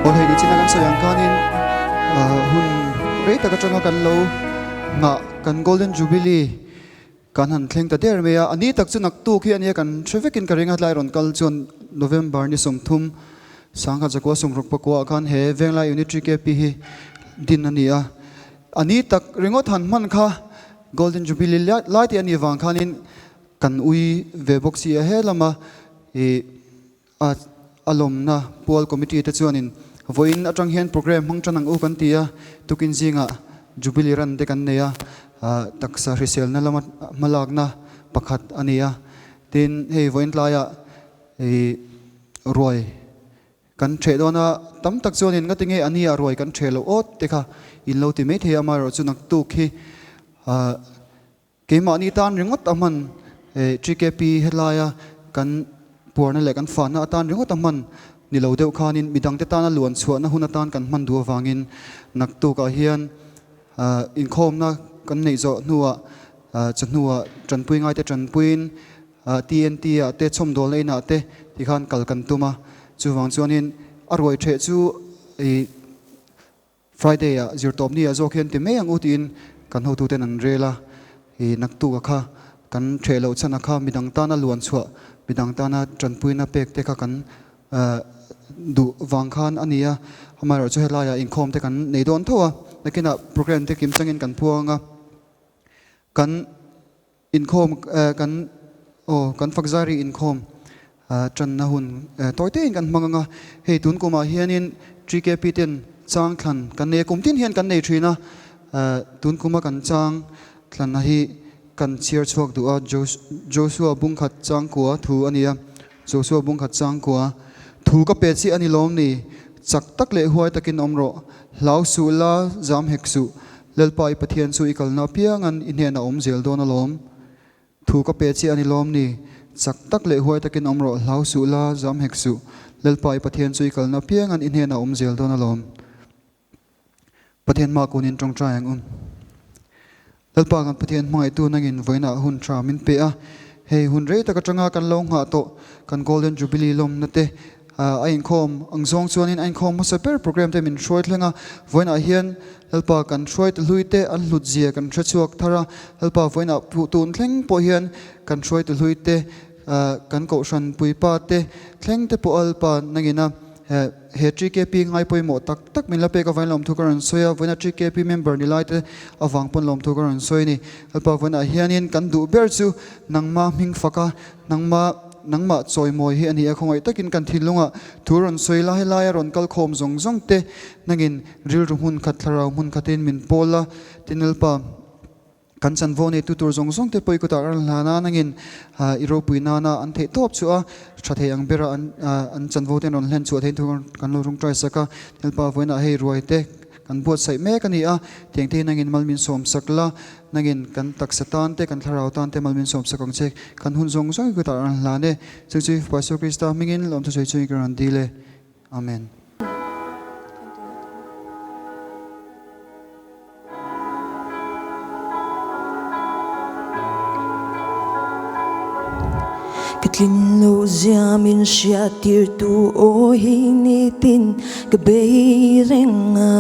Aw hei nichina kan sawi ang khanin hun rei tak atanga kan lo nghah kan Golden Jubilee kan han thleng ta der mai a, a ni tak chu naktuk hi a nia kan hre vekin ka ring a, tlai rawn kal chuan November ni 30 sangkhat zakua sawmruk pakua ah khan he Venglai Unit TKP hi din a ni a, a ni tak ringawt han hman kha Golden Jubilee lai tih a nih vang khanin kan ui ve bawk si a, he lama ih A a lawmna pual committee te chuanin vawiin atang hian programme hmang tan ang u kan ti a, tukin zingah Jubilee run te kan nei a, taksa hriselna lama hmalakna pakhat a ni a, tin hei vawiin tlaiah ih ruai kan theh dawn a, tam tak chuanin ngati nge a nia ruai kan theh loh awt te kha in lo ti maithei a, amaherawhchu naktuk hi Keimahni tan ringawt a hman TKP helaia kan puarna leh kan fahna atan ringawt a hman ni lo deuh khanin midangte tana luan chhuahna hun atan kan hman duh avangin naktukah hian inkhawmna kan neih zawh hnuah chawhnuah tanpui ngaite tanpuiin TNT ah te chhawmdawlna inah te tikhan kal kan tum a, chuvang chuanin a ruai theh chu Friday ah zirtawpni ah zawk hian ti mai ang u tiin kan hotuten an rel a, i naktuk a kha kan hreh loh chhan a kha midang tana luan chhuah, midang tana tanpuina pek te kha kan duh vang khan a ni a, amaherawhchu chu helaiah inkhawm te kan nei dawn tho a, nakinah programme te kim changin kan phuang a, kan. Inkhawm kan aw kan fakzari inkhawm tanna hun tawi tein kan hmang ang a, hei tun kumah hianin TKP ten chang thlan kan nei a, kum tin hian kan nei thin a, tun kuma kan chang thlanna hi kan chhiar chhuak duh a, Joshua bungkhat changkua thu a ni a, Joshua bungkhat changkua thu ka pe chiah a ni lawm ni, chak tak leh huai takin awm rawh, hlau suh la zam hek suh, Lalpa i Pathian chu i kalna apiangan i hnenah awm zel dawn alawm. Thu ka pe chiah a ni lawm ni? Chak tak leh huai takin awm rawh, hlau suh la, zam hek suh. Lalpa i Pathian chu i kalna apiangan i hnenah awm zel dawn alawm. Pathian hma kunin tawngtai ang u. Lalpa kan Pathian hmangaihtu nangin vawiinah hun tha min pe a, hei hun rei tak atanga kan lo nghah tawh kan Golden Jubilee lawmna te A inkhawm ang zawng chuanin a inkhawm hmasa ber program te min hruai thleng a, vawiinah hian Lalpa kan hruai ta hlui te an hlut zia kan hre chhuak thar a, Lalpa vawiinah phuh tun thleng pawh hian kan hruai ta hlui te kan kohhran puipa te thleng te pawh a Lalpa nangina he TKP ngai pawimawh tak tak min la pek avangin lawmthu ka rawn sawi a, vawiinah TKP member ni lai te avang pawn lawmthu ka rawn sawi a ni. Lalpa vawiinah hianin kan duh ber chu nangma hming fak a, Nangmah, nangmah chawimawi hi a ni a, khawngaih takin kan thinlungah thu rawn sawi la, helaia rawn kal khawm zawng zawng te nangin rilru hmun khat, thlarau hmun khatin min pawl a, tin Lalpa, kan chanvo neitu tur zawng zawng te pawh i kutah ran hlan a, nangin i ropui nana an theih tawp chu a, tha thei ang bera an an chanvo ten rawn hlen chhuah theih thu kan lo rungtai sak a, Lalpa vawiinah hei ruai te kan buatsaih mek a ni a, tiang te hi nangin mal min sawm sak la. Nangin kan taksa tan te, kan thlarau tan te mal min sawmsak ang che. Kan hun zawng zawng i kutah rawn hlan e. Chu chu Pastor Krista hmingin lawmthu sawi chungin ka rawn dil e. Amen. Ka tlin loh zia min hriattirtu aw hi nitin ka bei reng a.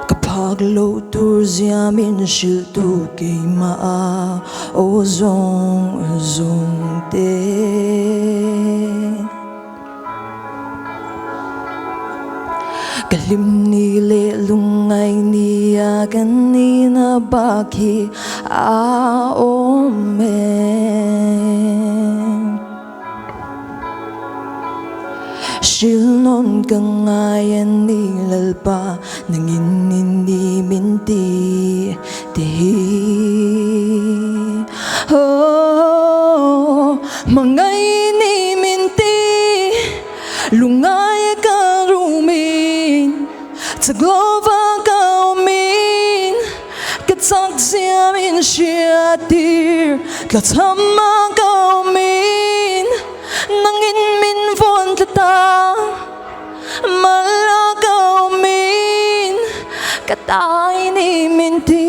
Ka phak loh tur zia min hrilh tu keimah a aw zawng zawng te. Ka hlim ni leh lungngai ni a kan nihna bak hi a awm em. Hrilhnawn ka ngai a ni Lalpa nangin i ni min ti ti hi Oh hmangaih i ni min ti lungngai ka rumin chaglova ka awmin ka chak zia min hriattir tlachham a ka awmin Nangin min vawn tlat a, mal a ka awmin ka tai ni min ti.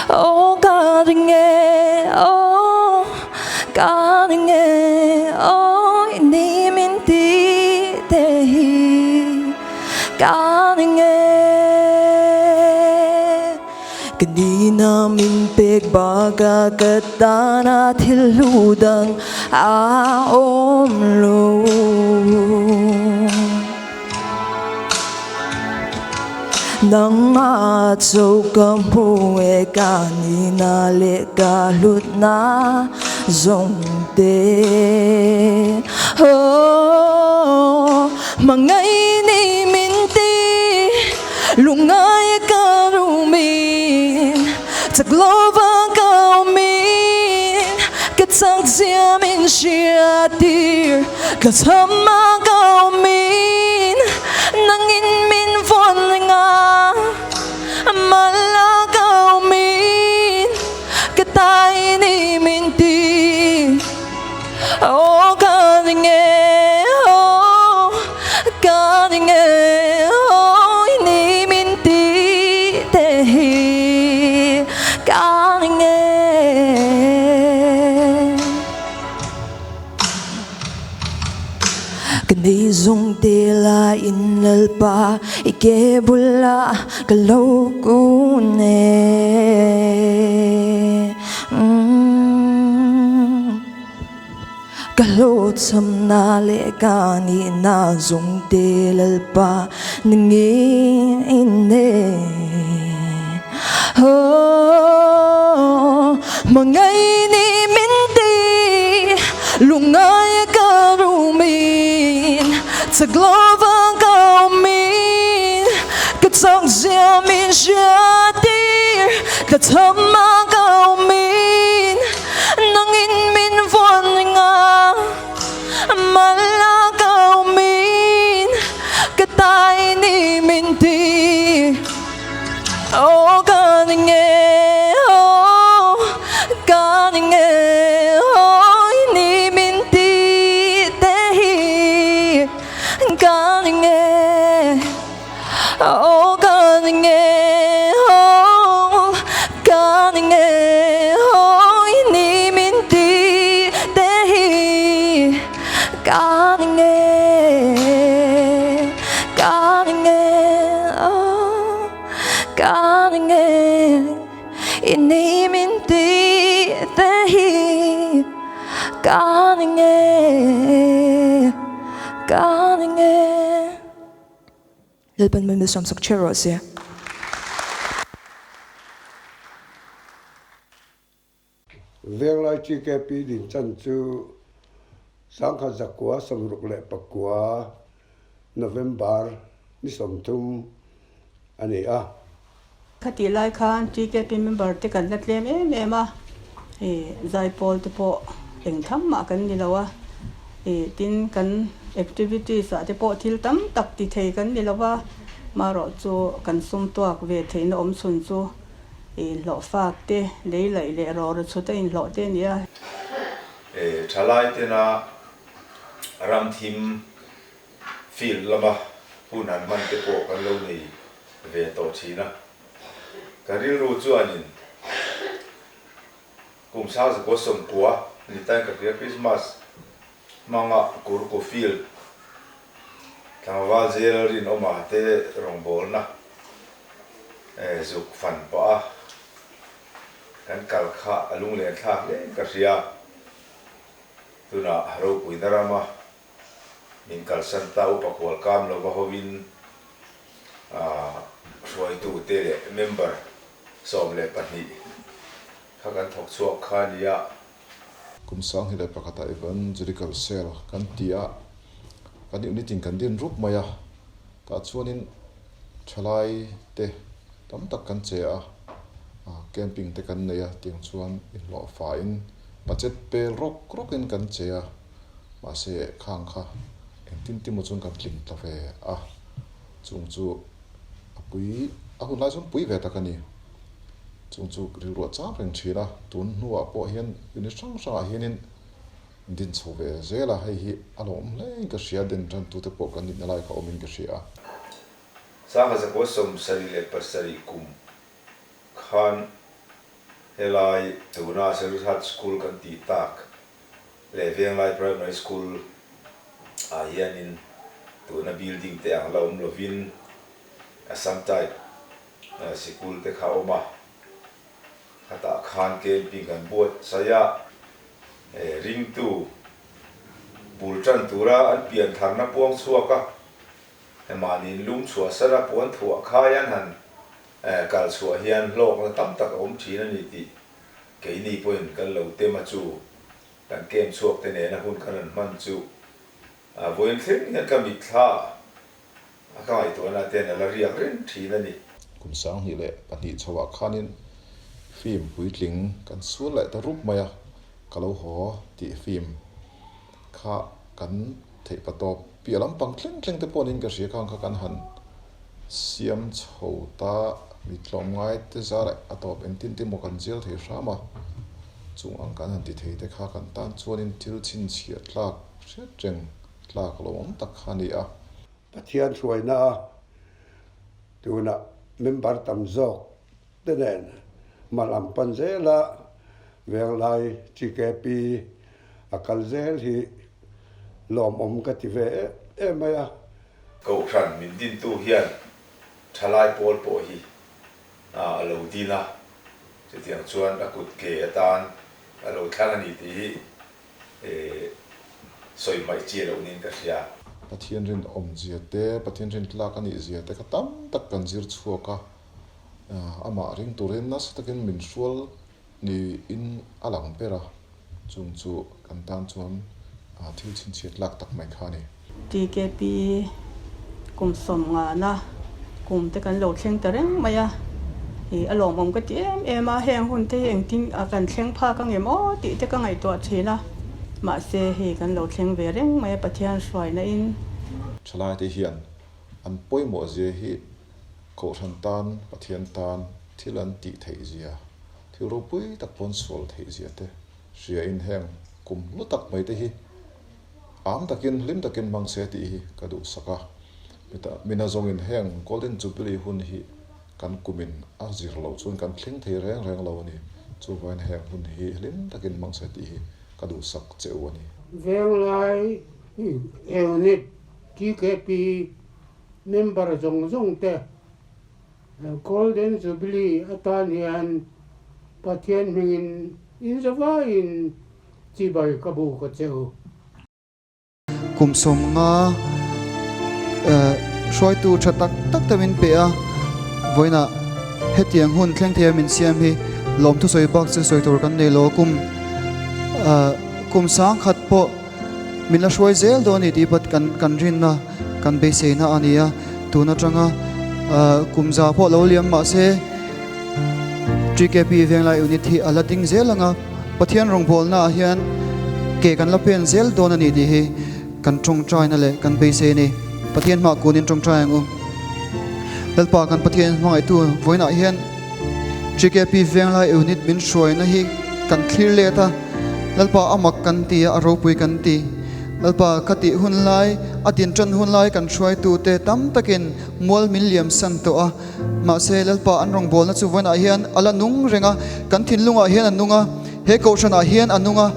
Aw ka ring e, aw Ka ring e aw i ni min ti te hi ka ring e. Ka nihna min pek baka ka tana thil hlu dang a awm lo. Nangmah chu ka hmu e ka nihna leh ka hlutna zawng te. Oh, hmangaih ni min ti, lungngai ka rumin, chak lova ka awmin, ka chak zia min hriattir. Ka chham a ka awmin nangin min vawn reng a, mal a ka awmin ka tai ni min ti. Aw ka ring e, aw ka ring e, aw i ni min ti te hi ka ring e. Ka nei zung te la in Lalpa i ke bula ka lo kun e. Ka hlawhchhamna leh ka nihna zung te Lalpa nangin e. Oh, hmangaih ni min ti, lungngai ka rumin, chak lova ka awmin, ka chak zia min hriattir, ka chham a ka awmin, nangin min vawn reng a, mal a ka awmin, ka tai ni min ti. Aw ka ning e, aw ka ning e, aw i ni min ti te hi ka ning e, aw ka ning e, aw ka ning e, aw i ni min ti te hi ka ning e, ka ning e. Ka ning e, i ni min ti te hi ka ning e, ka ning e. Lalpan min sawmsak che rawh se. Venglai TKP din chan chu 1969 November ni 30 a ni a. Khatih lai khan TKP member te kan la tlem em em a, zaipawl te pawh eng tham mah kan ni lo a, tin kan activities ah te pawh thil tam tak ti thei kan ni lo va, marawh chu kan sum tuak ve theihna awm chhun chu Inhlawh fak te, lei laih leh rawra chhut a inhlawh te a ni a. Thalai tena ramthim field lama hun han hman te pawh kan lo nei ve tawh thin a. Ka rilru chuanin kum 1990 ni tain ka hria Christmas hmanga Kurku field tlangval zel rinawma te rawngbawlna zuk fan pah a kan kal kha a lunglen thlak hle in ka hria. Tunah ropuina rama min kalsan ta upa kual kam lova hovin hruaitute leh member 12 kha kan thawk chhuak kha a nia. Kum 2001 ah Evangelical Cell kan ti a, kan unit in kan din rup mai a, tah chuanin thalai te tam tak kan che a, camping te kan nei a, tiang chuan inhlawh faiin budget pel rawk rawkin kan che a, mahse khang kha engtin tin maw chuan kan tling ta ve a, chung chu a pui a hun lai chuan pui ve tak a ni. Chung chu rilruah chang reng thin a, tun hnuah pawh hian unit hrang hrangah hianin din chho ve zel a, hei hi a lo awm hlein ka hria, den tantute pawh kan nihna lai kha awmin ka hria. 1977 kum khan helai tuna Serushat School kan tih tak. leh Venglai Primary School ah hianin tuna building te ang la awm lovin Assam type sikul te kha a awm a, khatah khan camping kan buatsaih a, ringtu bul tan tura an pian tharna puang chhuak a, mahni lum chhuah sana puan thuah khai an han kal chhuah hian hlawkna tam tak a awm thin a ni tih keini pawhin kan lo tem a chu kan camp chhuak te nena hun kan han hman chu vawiin thleng hian ka mitthla a ka ngaihtuahna ten a la riak reng thin a ni. Kum 2002 chhoah khanin film puitling kan sual leh ta rup mai a, ka lo haw tih film kha kan theih pa tawp piah lampang thleng thleng te pawhin ka hria khang kha kan han siam chho ta mi tlawmngai te zar a tawp engtin te maw kan zial thei hram a, chung ang kan han ti thei te kha kan tan chuanin thil chhinchhiah tlak hriat reng tlak lo awm tak kha a ni a. Pathian hruaina a tunah member tam zawk te nen mal an pan zel a, Venglai TKP a kal zel hi lawmawm ka ti ve em em mai a. Kohhran min dintu hian thalai pawl pawh hi a lo din a, chutiang chuan a kut ke atan a lo thlang a ni tih hi sawi hmaih chi loh niin ka hria. Pathian rinawmzia te, Pathian rintlak a nihzia te kha tam tak kan zir chhuak a, amah ring turin nasa takin min hrual niin a lang ber a, chung chu kan tan chuan thil chhinchhiat lak tak mai kha a ni. TKP kum sawmngana kum te kan lo thleng ta reng mai a, ih a lawmawm ka ti em em a, heng hun te hi engtin a kan thleng phak ang em aw tih te ka ngaihtuah thin a, mahse hei kan lo thleng ve reng mai a Pathian hruaina in. Thalai te hian an pawimawh zia hi Kohhran tan, Pathian tan thil an tih theih zia, thil ropui tak pawn sual theih zia te hria in heng kum hlu tak mai te hi Am takin hlim takin hmang se tih hi ka duhsak a, mina zawngin heng Golden Jubilee hun hi kan kumin a zir loh chuan kan thleng thei reng reng lo a ni. Chuvangin heng hun hi hlim takin hmang se tih hi ka duhsak che u a ni. Venglai Unit TKP member zawng zawng te Golden Jubilee atan hian Pathian hmingin inzavaiin Chibai ka bu ka che u. Kum 50 hruaitu tha tak tak te min pe a, vawiinah hetiang hun thleng thei a min siam hi lawmthu sawi bak chu sawi tur kan nei lo, kum kum 1000 pawh min la hruai zel dawn a ni tih pawh kan kan rinna kan beiseina a ni a, tun atanga kum 100 pawh lo liam mah se TKP Venglai Unit hi a la ding zel ang a. Pathian rawngbawlna ah hian ke kan la pen zel dawn a ni tih hi kan tawngtaina leh kan beisei a ni. Pathian hmah kunin tawngtai ang u. Lalpa kan Pathian hmangaihtu vawiinah hian TKP Venglai Unit min hruaina hi kan thlir let a, Lalpa a mak kan ti a, a ropui kan ti. Lalpa ka tih hun lai, a din tan hun lai kan hruaitute tam takin mual min liam san tawh a, Mahse, Lalpa an rawngbawlna chu vawiinah hian a la nung reng a, kan thinlungah hian a nung a, he kohhranah hian a nung a,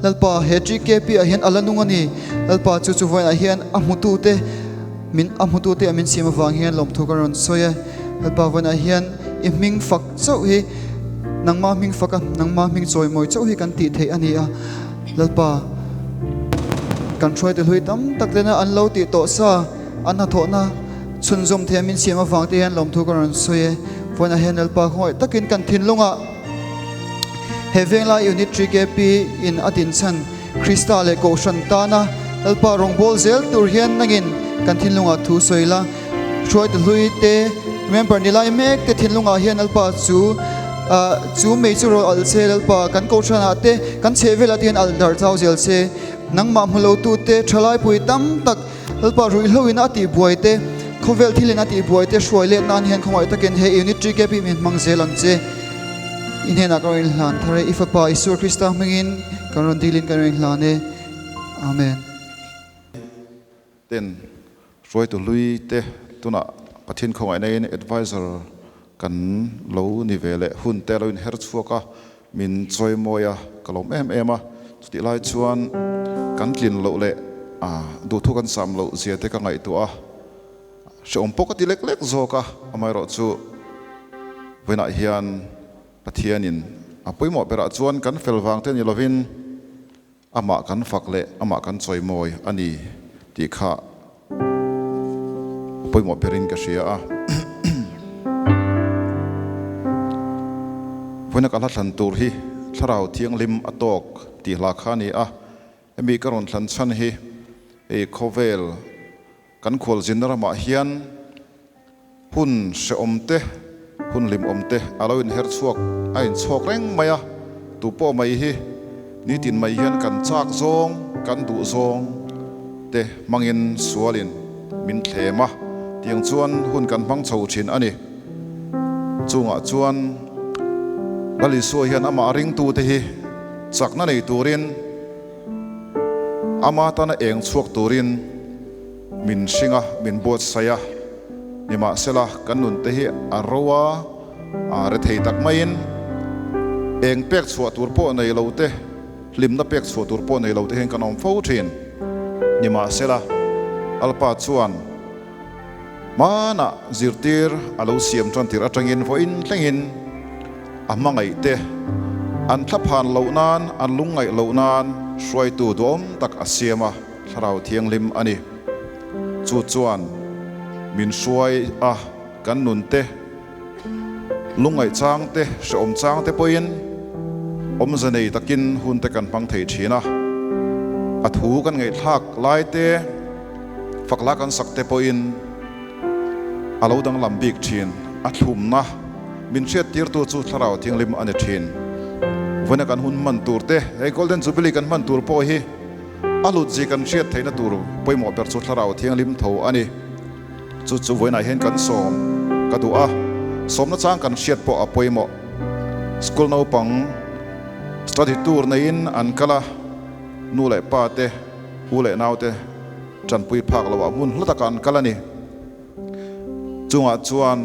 Lalpa he TKP ah hian a la nung a ni. Lalpa chu chu vawiinah hian a hmutute min a hmutute a min siam avang hian lawmthu ka rawn sawi e. Lalpa vawiinah hian i hming fak chauh hi nangma hming fak a, nangma hming chawimawi chauh hi kan tih theih a ni a. Lalpa kan hruaitu hlui tam tak tena an lo tih tawh sa an hnathawhna Chhunzawm thei a min siam avang te hian lawmthu ka rawn sawi e. Vawiinah hian Lalpa khawngaih takin kan thinlungah he Venglai Unit TKP in a din chhan Krista leh Kohhran tana Lalpa rawngbâwl zel tur hian nangin kan thinlungah thu sawi la. Hruaitu hlui te, member ni lai mek te thinlungah hian Lalpa chu chu mei chu rawn alh se Lalpa kan Kohhranah te kan chhehvelah te hian alh darh chau zel se. Nangmah hmu lotute thalaipui tam tak Lalpa ruihhlo in a tih buai te, khawvel thil in a tih buai te hruai let nan hian khawngaih takin he Unit TKP min hmang zel ang che. I hnenah kan rawn inhlan thar e, i Fapa Isua Krista hmingin kan rawn dilin kan rawn inhlan e. Amen. Ten hruaitu hlui te tunah Pathian khawngaihna in advisor kan lo ni ve leh hun te a lo inher chhuak a, min chawimawi a, ka lawm em em a. Chutih lai chuan kan tlin loh leh duhthu kan sam loh zia te ka ngaihtuah a, hrehawm pawh ka ti lek lek zawk a, amaherawhchu vawiinah hian Pathianin a pawimawh berah chuan kan fel vang te ni lovin amah kan fak leh amah kan chawimawi a ni tih kha a pawimawh berin ka hria a. Vawiina ka hla thlan tur hi Thlarau Thianghlim a tawk tih hla kha a ni a, hemi ka rawn thlan chhan hi hei khawvel Kan khualzinna ramah hian hun hrehawm te, hun hlimawm te a lo inher chhuak, a inchhawk reng mai a, tu pawh mai hi nitin mai hian kan chak zawng, kan duh zawng te hmangin sualin min thlem a, tiang chuan hun kan hmang chho thin a ni. Chungah chuan Lal Isua hian amah ringtute hi chakna nei turin, Ama tana eng chhuak turin min hring a, min buatsaih a. Nimahsela, kan nunte hi a ro a, a rethei tak maiin eng pek chhuah tur pawh nei lo te, hlimna pek chhuah tur pawh nei lo te hian kan awm fo thin. Nimahsela, Alpa chuan hmanah zirtir a lo siam tan tir atangin vawiin thlengin a hmangaih te an thlaphan loh nan, an lungngaih loh nan hruaitu duhawm tak a siam a, Thlarau Thianghlim a ni. Chu chuan min hruai a, kan nun te, lungngaih chang te, hrehawm chang te pawhin awmze nei takin hun te kan hmang thei thin a, a thu kan ngaihthlak lai te, Fakla kan sak te pawhin a lo danglam bik thin. A thlumna min hriattirtu chu Thlarau Thianghlim a ni thin. Vawiina kan hun hman tur te, hei Golden Jubilee kan hman tur pawh hi a hlut zi kan hriat theihna tur pawimawh ber chu Thlarau Thianghlim tho a ni. Chu chu vawiinah hian kan sawm ka duh a, sawmna chang kan hriat pawh a pawimawh. School naupang study tour neiin an kal a, nu leh pa te, u leh nau te tanpui phak loh ah hmun hla takah an kal a ni. Chungah chuan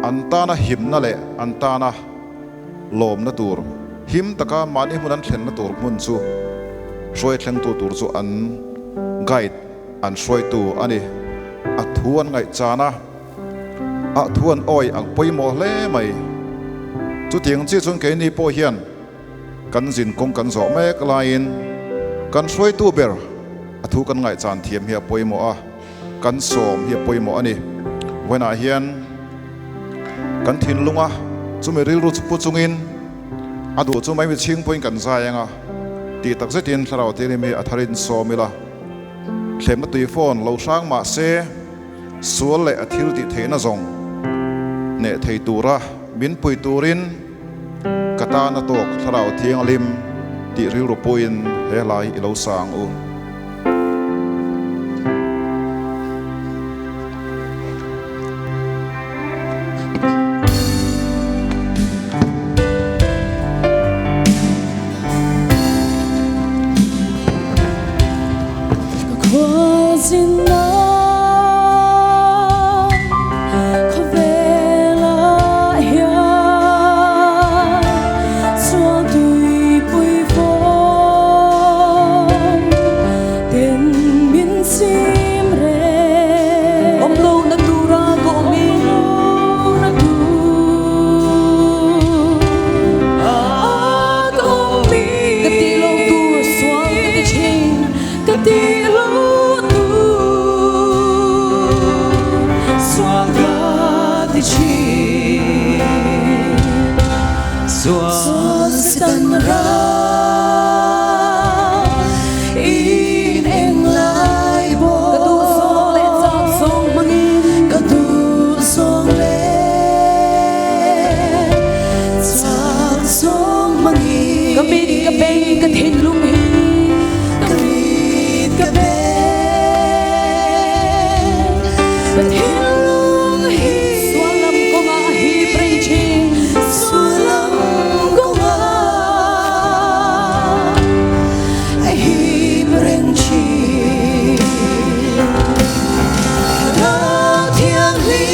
an tana himna leh an tana lawmna tur, him taka mahni hmun an thlenna tur hmun chu hruai thlengtu tur chu an guide, an hruaitu a ni. A thu an ngaihchan a, a thu an awih ang pawimawh hle mai. Chutiang chiah chuan keini pawh hian Kan zin kawng kan zawh mek laiin kan hruaitu ber a thu kan ngaihchan thiam hi a pawimawh a, kan sawm hi a pawimawh a ni. Vawiinah hian kan thinlung a, chumi rilru chu pu chungin a duh chu mai michhing pawhin kan zai ang a, tih tak zetin Thlarau Thianghlim hi a tharin sawm ila, thlemna tui phone lo hrang mah se sual leh a thil tih theihna zawng hneh thei tura min pui turin, Ka tan a tawk Thlarau Thianghlim tih rilru puiin he hla hi i lo sa ang u. Ka khualzinna khawvelah hian sual tuipui fawm ten min chim reng. Awm lohna tura ka awm i. Awm lohna tur a ka awm i. Ka tih loh tur sual ka ti thin. Ka tih loh tur sual ka ti thin. Sual Satan ram in eng lai pawh. Ka duh zawng leh chak zawng hmangin. Ka duh zawng leh chak zawng hmangin. Ka mit ka beng ka thinlung hi. Ka mit ka beng ka thinlung hi. Sual lam kawngah hip reng thin. Sual lam kawngah a hip reng thin. Thlarau Thianghlim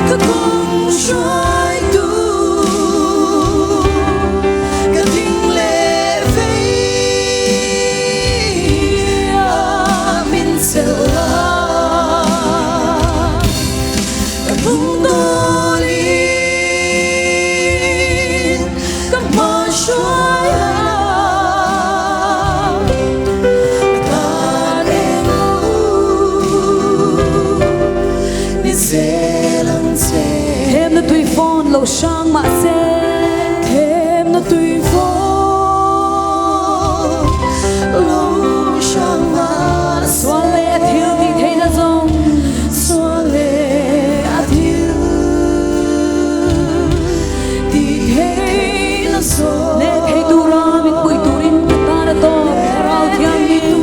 ka kawng hruaitu. Ka lo hrang mah se. Thlemna tui fawn lo hrang mah se. Sual leh a thil tih theihna zawng. Sual leh a thil tih theihna zawng. Leh thei tura min puih turin ka tan a tawp Thlarau Thianghlim.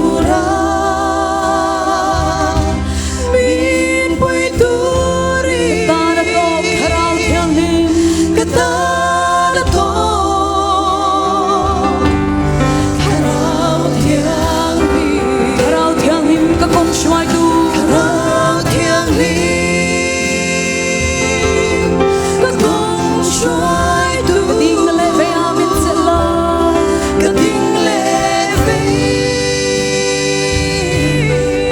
Min pui turin. Ka tan a tawp Thlarau Thianghlim. Ka tan a tawp Thlarau Thianghlim. Thlarau Thianghlim ka kawng hruaitu. Thlarau Thianghlim ka kawng hruaitu. Ka ding leh vei a min chelh la. Ka ding leh vei.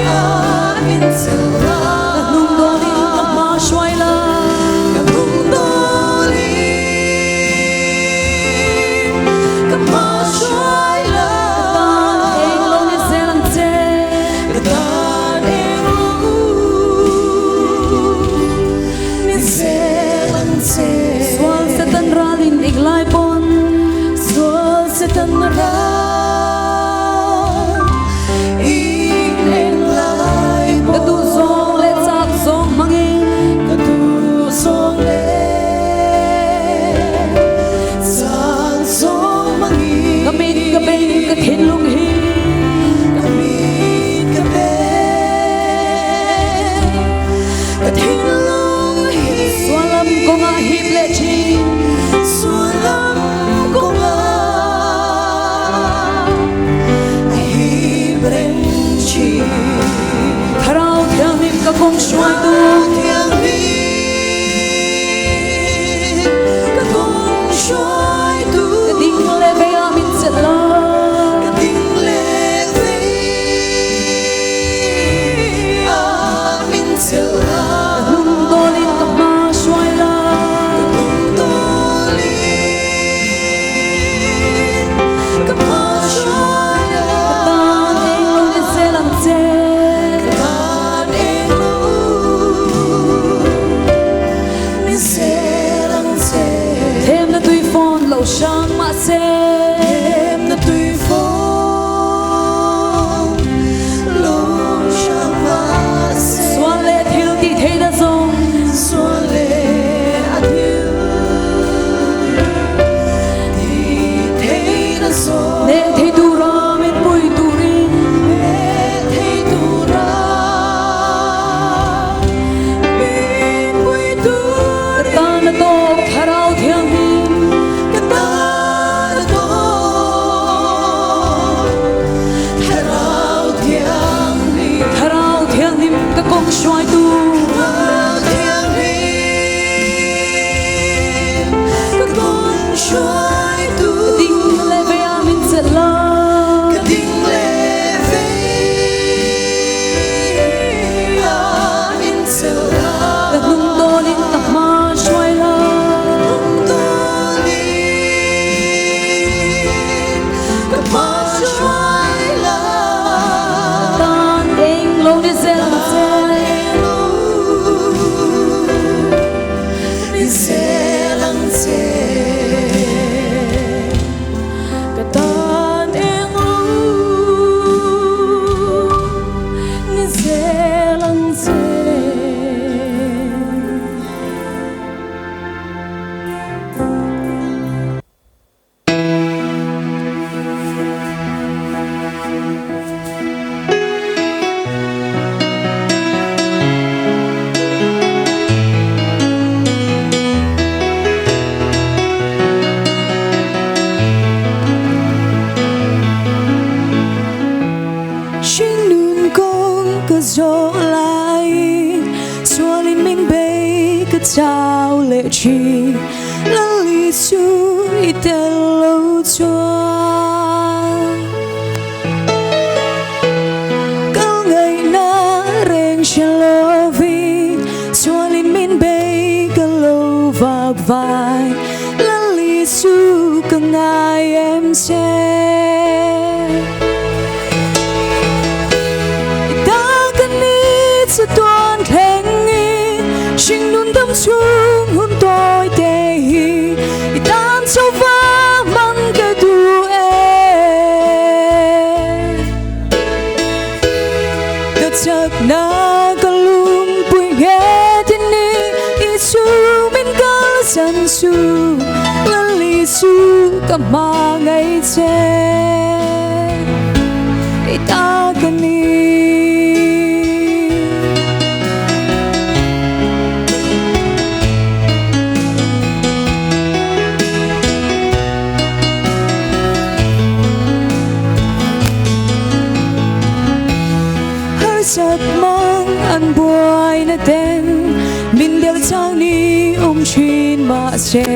Ka hnung dawlin ka hma hruai la. Ka hnung dawlin ka hma hruai la. Ka tan eng lo ni zel ang che. Ka tan eng lo ni zel ang che. Sual Satan ralin eng lai pawn. Sual Satan ral. Ka duh zawng leh chak zawng hmangin Ka duh zawng leh chak zawng hmangin Ka mit ka beng ka thinlung hi Ka mit ka beng ka thinlung hi Sualam kawngah hip leh thin Sualam kawngah Thlarau Thianghlim ka kawng hruaitu. Ka ding leh vei ah min chelh la. Ka hnung dawl in ka hma hruai la. Ka tan eng lo ni zel ang che. Themna tui fawn lo hrang mahse. Sual leh thil tih theihna zawng. Hneh thei tura min pui turin. Ka tan a tawp Thlarau Thianghlim. Thlarau Thianghlim ka kawng hruaitu. Ka ding leh vei ah min chelh la. Ka ding leh vei ah min chelh la. Ka hnung dawl in ka hma hruai la. Ka hnung dawl in ka hma hruai la. Ka tan eng lo ni zel ang che. Ka tan eng lo ni zel ang che. Hringnun kawng ka zawh laiin sualin min bei ka chau leh thin. Lali chu i tel lo chuan kal ngaihna reng hre lovin sualin min bei ka lo vak vai Lali chu ka ngai em che. I ta ka ni chatuan thleng i hringnun dam chhung hun tawi te hi. san su Lali su ka hmangaih che I ta ka ni. Harsat mang an buaina ten min del chang ni awm thin mahse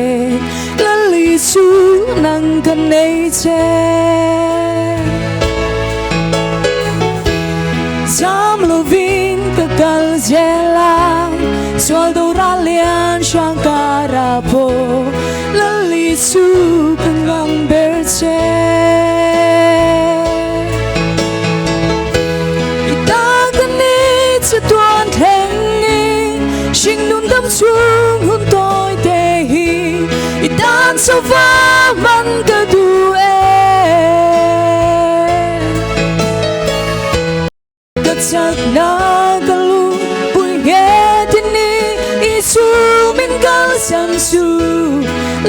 Lali chu nang ka nei che. Zam lovin ka kal zel a, sual do ral lian hrang kara pawh Lali chu ka ngang ber che. I ta ka ni chu tuan thleng i, hring nun dam chhung hun tawi te hi i tan cho va man ka duh e. Ka chak na ka lu pui nge thi ni i chu min kal san chu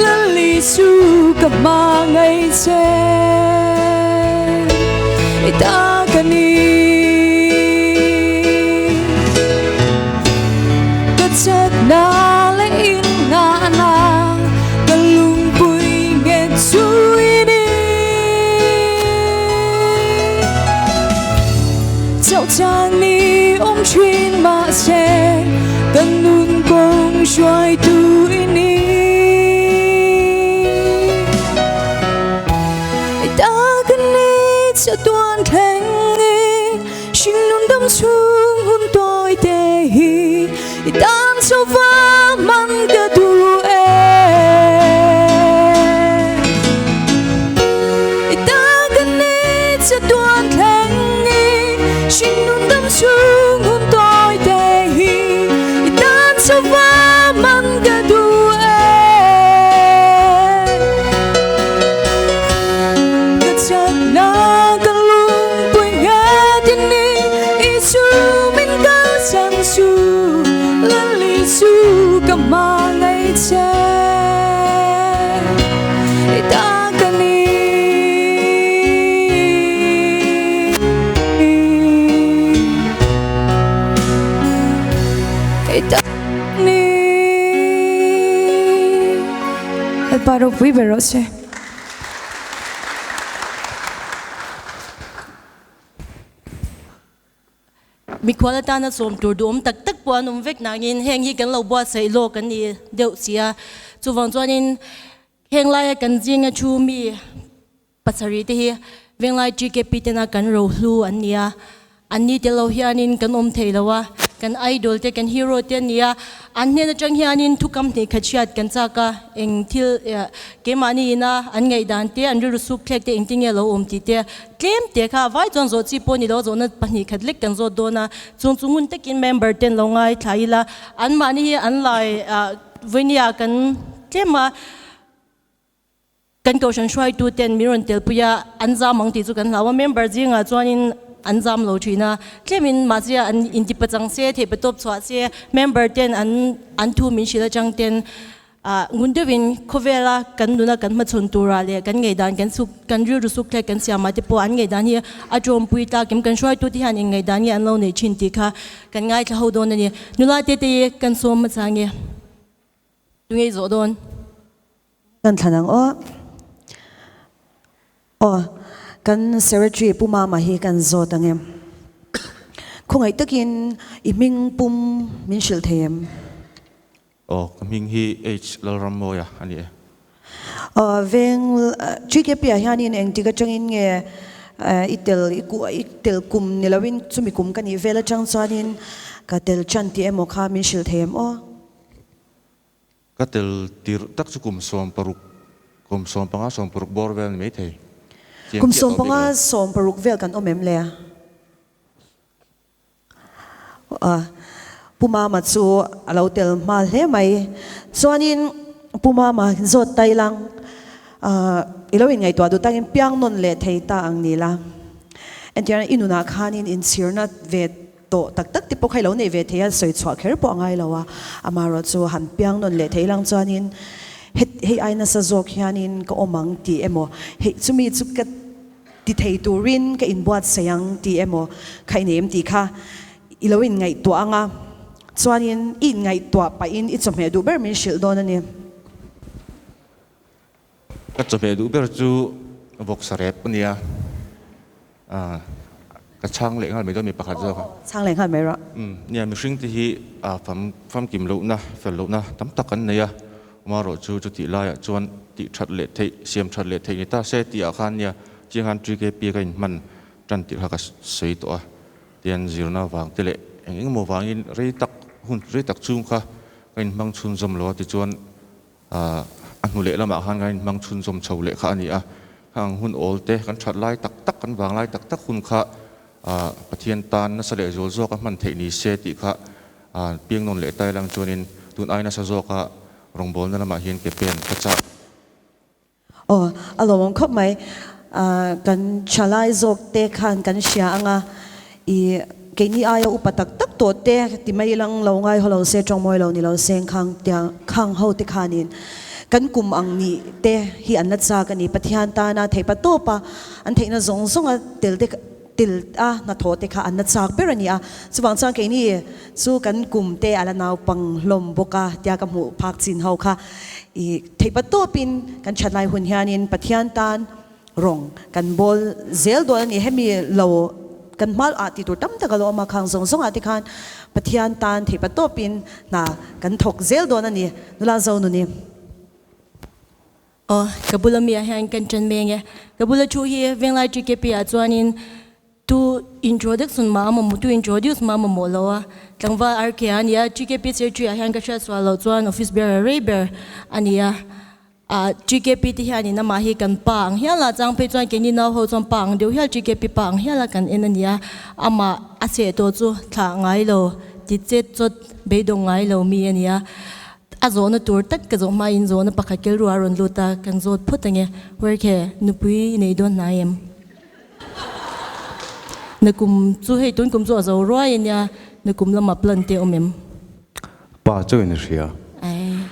Lali chu ka hmangaih che i ta ka ni. Ka chak na leh in ngah na ka lungpui nge chu i ni. Chauh chang ni awm thin mahse kan nun kawng hruaitu i ni. I ta ka ni chatuan thleng i hring nun dam chhung hun tawi te hi i tan cho va man ka duh e. I ta ka ni chatuan thleng i hring nun dam chhung hun tawi te hi i tan cho va man ka duh e. Ka chak na ka lungpui nge tin ni i chu min kal san chu Lali chu ka hmangaih che i ta ka ni. I ta ni. Lalpa ropui ber rawh se. Mikhual atana sawm tur duhawm tak tak pawh an awm vek nangin heng hi kan lo buatsaih lawk an ni deuh si a. Chuvang chuanin heng laia kan zinga thu mi pasarih te hi Venglai TKP tena kan rohlu an ni a. An ni tel lo hianin kan awm thei lo a, kan idol te, kan hero te an ni a, an hnen atang hianin thukam hnih khat hriat kan chak a, eng thil keimahni ina an ngaihdan te, an rilru suk thlek te engtin nge lo awm tih te tlem te kha vai chuan zawh chi pawh ni lo, zawhna pahnih khat lek kan zawt dawn a, chung chu ngun takin member ten lo ngaithla ila, anmahni hi an lai vawinia kan tlem a. Kan kohhran hruaitu ten min rawn telpui a, an zam ang tih chu kan hlau a, member zingah chuanin an zam lo thin a, tlemin mahse an intipachang se, theihpatawp chhuah se, member ten an an thu min hrilh atang ten ah ngun deuhin khawvela kan nuna kan hmachhawn turah leh kan ngaihdan kan suk kan rilru suk thlek kan siamah te pawh an ngaihdan hi a tawmpui tlakim kan hruaitu te hian eng ngaihdan nge an lo neih thin tih kha kan ngaithla ho dawn a ni. Nula te te hi kan sawm hmasa nge? Tunge i zawh dawn? Kan thlan ang aw. Aw, kan Secretary Pu Mama hi kan zawt ang em? Khawngaih takin i hming pum min hrilh thei em? Aw, ka hming hi H Lalrammawia a ni e. Aw, veng GKP ah hianin engtik atangin nge i tel i i tel kum ni loin chumi kum ka nih vel atang chuanin ka tel tan tih emaw kha min hrilh thei em aw? Ka tel tirh tak chu kum 60, kum 15, 60 bawr vel a ni maithei. Chiang Kum chiah tawh bik 15, lo. 60 vel kan awm em le? A, Pu Mama chu a lo tel hma hle mai. Chuanin Pu Mama zawt tai lang, a, i lo inngaihtuah duh takin piang nawn leh thei ta ang ni la. Entirna i nunah khanin inchhirna ve. tawh tak tak te pawh kha i lo nei ve thei a, sawi chhuah kher pawh a ngai lo a, amaherawhchu han piang nawn leh thei lang chuanin het hei ai nasa zawk hianin ka awm ang tih emaw hei chumi chu ka ti thei turin ka inbuatsaih ang tih emaw kha i nei em tih kha i lo inngaihtuah ang a, chuanin i inngaihtuah pahin i chawhmeh duh ber min hrilh dawn a ni. Ka chawhmeh duh ber chu vawksa rep a nia, ka chhang leh nghal mai dawn mi pakhat zawk a. Chhang leh nghal mai rawh. Umm nia mihring te hi fam famkim lohna fel lohna tam tak an nei a, amaherawh chu chutih laiah chuan tih that leh theih siam that leh theih ni ta se tih ah khan nia chiang khan TKP ka inhman tan tih kha ka sawi tawh a, tian zirna vang te leh eng eng emaw vangin rei tak hun rei tak chhung kha ka inhmang chhunzawm lo a tichuan A hnu leh lamah khan kan inhmang chhunzawm chho leh kha a ni a, khang hun awl te kan that lai tak tak, kan vang lai tak tak hun kha Pathian tan nasa leh zual zawka hman theih ni se tih kha piang nawn leh tai lang chuanin tun ai nasa zawka rawngbawlna lamah hian ke pen ka chak. Aw, a lawmawm khawp mai. Kan thalai zawk te khan kan hria anga i keini aia upa tak tak tawh te ti mai lang lo ngai haw lo se tawng mawi lo ni lo seng khang tiang khang ho te khanin kan kum ang nih te hi an la chak a ni. Pathian tana theihpa tawpa an theihna zawng zawnga tel te tel a hnathawh te kha an la chak ber a ni a. Chuvang chuan keini chu kan kum te a la naupang hlawm bawk a tia ka hmuh phak chin ho kha i theihpa tawpin kan that lai hun hianin Pathian tan rawng kan bawl zel dawn a ni. Hemi lo kan hma ah tih tur tam tak a lo awm a, khang zawng zawngah te khan Pathian tan theihpa tawpin hna kan thawk zel dawn a ni. Nula Zonuni. Aw, ka bula mi ah hian kan ṭan meng e. Ka bula thu hi Venglai TKP ah chuanin tu introduction mah a mamawh, tu introduce mah a mamawh lo a. Tlangval RK a ni a, TKP secretary ah hian ka hriat sual loh chuan office bearer rei ber a ni a. Ah, TKP te hianin amah hi kan pa ang hial a, chang phei chuan keini nau ho chuan pa ang deuh hial TKP pa ang hial a kan en a ni a. Amah a cheh tawh chu thlah ngai lo, ti chet chawt beidawng ngai lo mi a ni a. A zawhna tur tak ka zawh hmain zawhna pakhat kel ruah a rawn lut a, kan zawt phawt ange. Werkhe, nupui i nei dawn hnai em? Na kum chu hei tun kum chu a zo ruai a nia, na kum lamah plan te awm em? Pa chauhin a hria. Ai,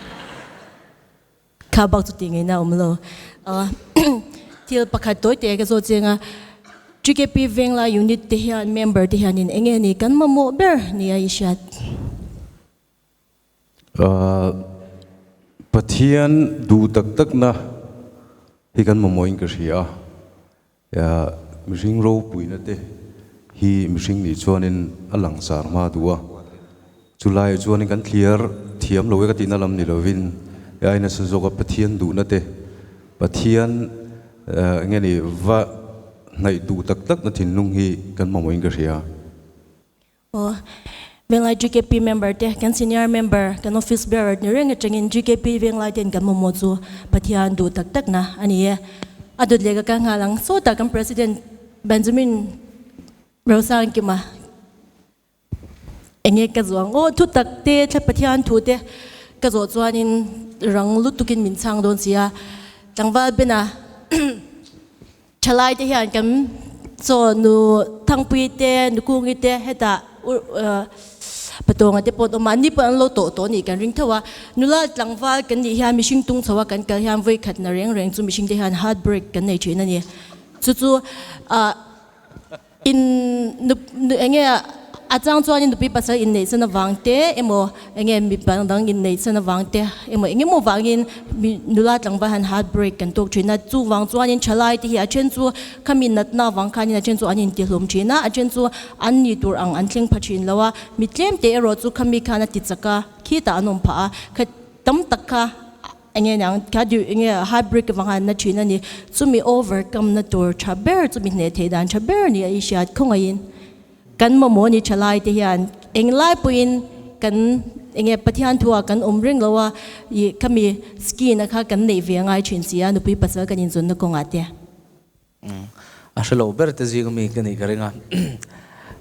kha bak chu tih ngaihna a awm lo. Thil pakhat tawi te ka zawt chiang a, TKP Venglai unit te hian member te hianin enge ni kan mamawh ber nia i hriat? Pathian duh tak takna hi kan mamawhin ka hria a, mihring ropuina te hi mihring nih chuanin a langsar hma duh a, chulaiah chuanin kan thliar thiam lo e ka tihna lam ni lovin ai nasa zawka Pathian duhna te, Pathian nge ni va hnaih duh tak takna thinlung hi kan mamawhin ka hria. Aw, Venglai GKP member te, kan senior member, kan office bearer ni reng atangin GKP Venglai ten kan mamawh chu Pathian duh tak tak na a ni e. A dawt leh ka kal nghal ang. Sawtah kan President Benjamin Rosangkima enge ka zawh ang aw, thu tak te, thla Pathian thu te ka zawh chuanin rang lutukin min chhang dawn si a. Tlangval Bena Thalai te hian kan chaw nu Thangpui te, nu Kungi te hetah Patawnga te pawh an awm a, anni pawh an lo tawh tawh a nih kan ring tho a. Nula tlangval kan nih hian mihring tung chho a kan kal hian vawi khat na reng reng chu mihring te hian heart break kan nei thin a ni. Chu chu In eng nge a chang chuan in nupi pasal inneih chan avang te emaw eng nge mi dang dang inneih chan avang te emaw eng emaw vangin mi nula tlangval han heart break kan tawk thin a, chuvang chuanin thalai te hi a then chu khami natna avang khanin a then chu an intihlawm thin a, a then chu an ni tur ang an thleng pha thin lo a, mi tlem te erawh chu khami khan a ti chak a, khitah an awm phah a, kha tam tak kha. Enge niang kha duh enge heartbreak avang a na thin a ni. Chumi overcome na tur tha ber chumi hneh theih dan tha ber ni a i hriat khawngaihin kan mamawh ni tha lai te hian englai pawhin kan enge Pathian thu ah kan awm reng lo a ih khami skin a kha kan neih ve angai thin si a nupui pasal kan inzawnna kawngah te. A hre lo ber te zing ami ka nih ka ring a,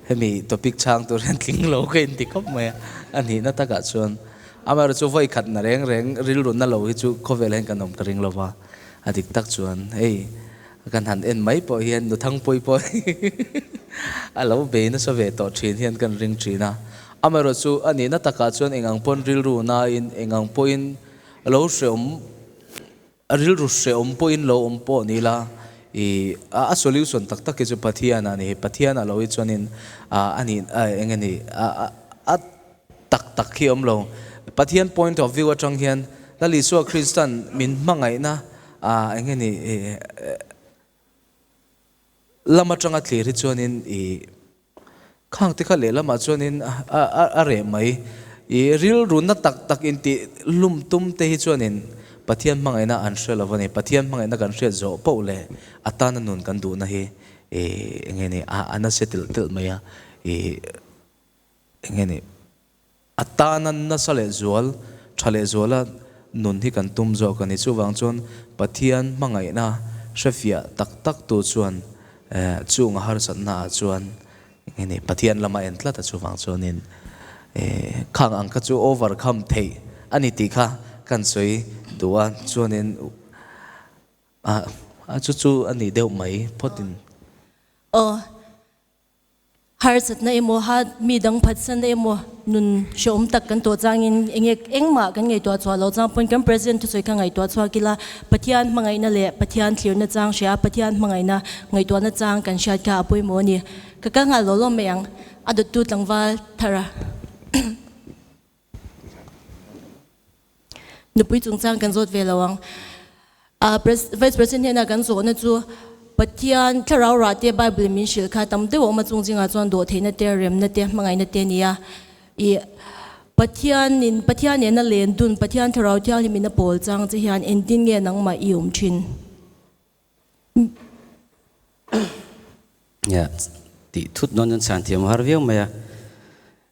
hemi topic chhang tur hian tling lo ka inti khawp mai a, a nihna takah chuan amaherawh chu vawi khat na reng reng rilru na lo hi chu khawvel hian kan awm ka ring lo va, a dik tak chuan hei Kan han en mai pawh hian Nuthangpui pawh a lo bei nasa ve tawh thin hian kan ring thin a. Amaherawhchu a nihna takah chuan eng ang pawn rilru nain eng ang pawhin lo hreawm a rilru hreawm pawhin lo awm pawh ni ila i a solution tak tak hi chu Pathian a ni. Pathian a lo hi chuanin a nih eng nge ni a tak tak hi awm lo. Pathian point of view atang hian Lal Isua Kristan min hmangaihna ah eng nge ni lam atanga thlir hi chuanin i khang te kha lehlamah chuanin a reh mai. I rilruna tak tak intih hlum tum te hi chuanin Pathian hmangaihna an hre lo a ni. Pathian hmangaihna kan hriat zawh poh leh a tana nun kan duhna hi eng nge ni a nasa telh telh mai a. I Eng nge ni? A tana nasa leh zual, tha leh zuala nun hi kan tum zawk a ni. Chuvang chuan Pathian hmangaihna hrefiah tak tak tu chuan chung a harsatna ah chuan eng nge ni? Pathian lama en tlat a chuvang chuanin khang ang kha chu overcome theih a ni tih kha kan sawi duh a. Chuanin a chu chu a nih deuh mai phawtin. Aw. Harsatna emaw, ha mi dang phatsanna emaw nun hrehawm tak kan tawh changin enge engmah kan ngaihtuah chhuah loh chang pawn kan President thusawi kha ngaihtuah chhuak ila, Pathian hmangaihna leh Pathian thlirna chang hria, Pathian hmangaihna ngaihtuahna chang kan hriat kha a pawimawh a ni. Ka kal nghal law law mai ang, a dawttu tlangval thara. Nupui chungchang kan zawt ve lo ang. Vice President hnena kan zawhna chu Pathian thlarau rah te Bible in min hrilh kha tam deuh a awm a, chung zingah chuan dawhtheihna te, remna te, hmangaihna te a ni a. Ih Pathian in Pathian nena len dun, Pathian thlarau thianghlim in a pawl chang che hian engtin nge nangmah i awm thin? Nia, tih thut dawn chuan chhan thiam a har viau mai a.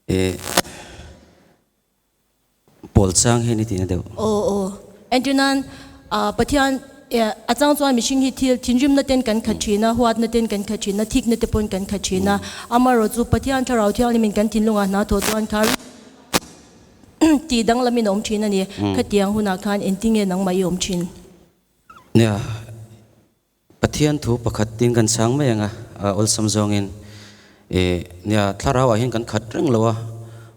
Ih Pawl chang hi ni tihna deuh. Aw aw. Entirnan Pathian a chang chuan mihring hi thil thinrimna ten kan khat thin a, huatna ten kan khat thin a, thikna te pawn kan khat thin a. Amaherawh chu Pathian Thlarau Thianghlimin kan thinlungah hna thawh chuan kha tih danglamin a awm thin a ni. Khatiang hunah khan engtinge nangmah i awm thin? Nia, Pathian thu pakhat tin kan chhang mai ang a, awlsam zawngin i nia thlarau ah hian kan khat reng lo a,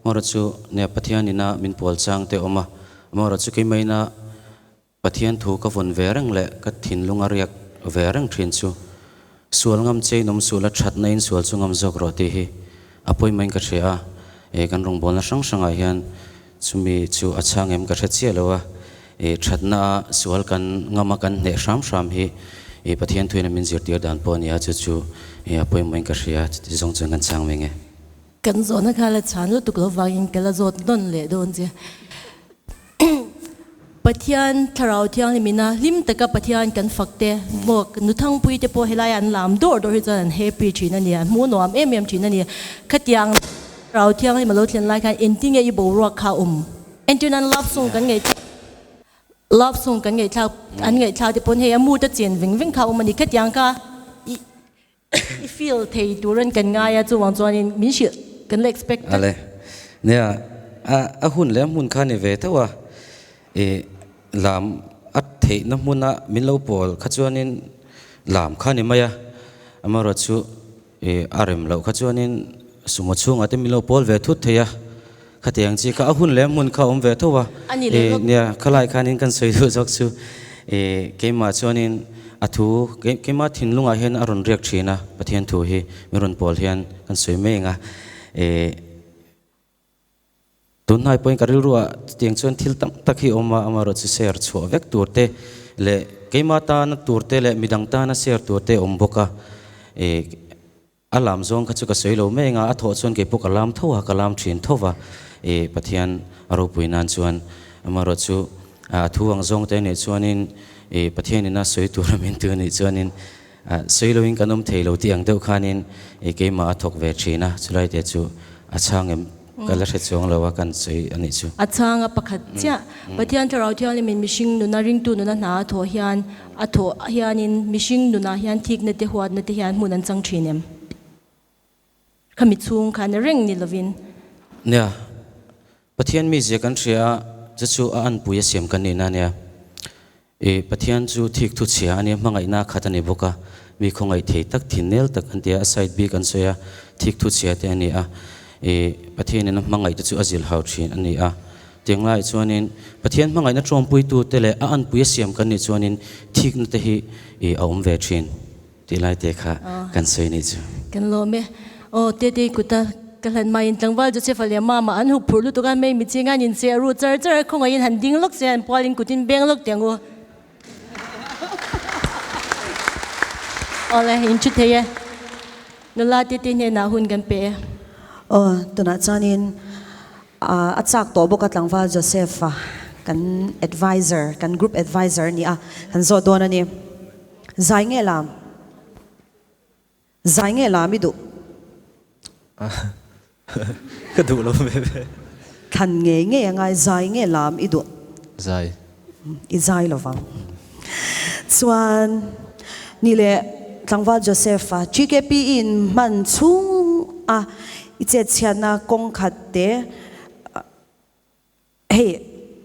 amaherawh chu nia Pathian ina min pual chang te a awm a, amaherawh chu keimaina Pathian thu ka vawn ve reng leh ka thinlung a riak ve reng thin chu sual ngam che in awm suh la thatna in sual chu ngam zawk rawh tih hi a pawimawh in ka hria a, i kan rawngbawlna hrang hrang ah hian Chumi chu a chhang em ka hre chiah lo a, i thatna a sual kan ngam a kan hneh hram hram hi i Pathian thuin a min zirtir dan pawh a ni a, chu chu i a pawimawhin ka hria, chuti zawng chuan kan chhang mai nge. Kan zawhna kha la chhan lutuk lo vangin ka la zawt nawn leh dawn che. Pathian Thlarau Thianghlimina hlim taka Pathian kan fak te maw Nuthangpui te pawh helai an lam dawr dawr hi chuan an happy thin a ni, an hmuh nuam em em thin a ni. Khatiang Thlarau Thianghlim a lo thlen lai khan engtinge i boruak kha awm? Entirnan love song kan ngaihthlak love song kan ngaihthlak an ngaihthlak te pawn hei a mood a chen veng veng kha awm a ni. Khatiang kha i i feel thei turin kan ngai a, chuvang chuanin min hrilh kan la expect tlat. Ale, nia a a hun leh a hmun kha ni ve tho a, i lam a theihna hmuna min lo pawl kha chuanin lam kha ni mai a, amaherawhchu chu I a rem loh kha chuanin sumo chhungah te min lo pawl ve thut thei a, khatiang chi kha a hun leh a hmun kha a awm ve tho a, i nia khalai khanin kan sawi duh zawk chu i keimah chuanin a thu keimah thinlungah hian a rawn riak thin a, Pathian thu hi min rawn pawl hian kan sawi mai ang a, i Tunhnai pawhin ka rilruah chutiang chuan thil tam tak hi a awm a, amaherawh chu share chhuah vek tur te leh keima tana tur te leh midang tana share tur te a awm bawk a. Ih, a lam zawng kha chu ka sawi lo mai anga, a thawh chuan keipawh ka lam tho a, ka lam thin tho va, ih, Pathian a ropui nan chuan amaherawh chu a thu ang zawng te anih chuanin ih, Pathianin a sawi tur a min tu anih chuanin sawi loin kan awm thei lo tih ang deuh khanin ih, keimah a thawk ve thin a, chulai te chu a chhang em? Ka la hre chuang lo a kan sawi a nih chu. A chhang a pakhat chiah. Pathian Thlarau Thianghlimin mihring nuna ringtu nuna hna a thawh hian a thawh hianin mihring nunah hian thikna te huatna te hian hmun an chang thin em? Khami chhung khan reng ni lovin. Nia, Pathian mizia kan hria a, chu chu a anpui a siam kan nihna a nia. I Pathian chu thik thu chhia a nia, hmangaihna a khat a ni bawk a, mi khawngaih thei tak, thin nel tak an ti a, a side bik an sawi a, thik thu chhia te a ni a, i Pathianin a hmangaih te chu a zilh hau thin a ni a. Tiang laiah chuanin Pathian hmangaihna tawmpuitu te leh a anpui a siam kan nih chuanin thikna te hi i a awm ve thin tih lai te kha kan sawi nih chu. Kan lawm e. Aw Tete kuta ka hlan maiin tlangval Joseph-a leh Mama an hup phurh lutuk a, mei mi chinga an incheh ruh char char a, khawngaihin han ding lawk se an pualin kutin beng lawk teh ang u. Awle, in thu thei e. Nula Tete hnenah hun kan pe e. Aw, tunah chuanin A chak tawh bawk a tlangval Joseph-a kan advisor, kan group advisor a ni a, kan zawt dawn a ni. Zai nge lam? Zai nge lam i duh? Ka duh lo ve ve. Thlan ngei ngei a ngai, zai nge lam i duh? Zai. I zai lo vang. Chuan ni leh tlangval Joseph-a GKP in hman chhung a i chetchhiatna kawng khat te, hei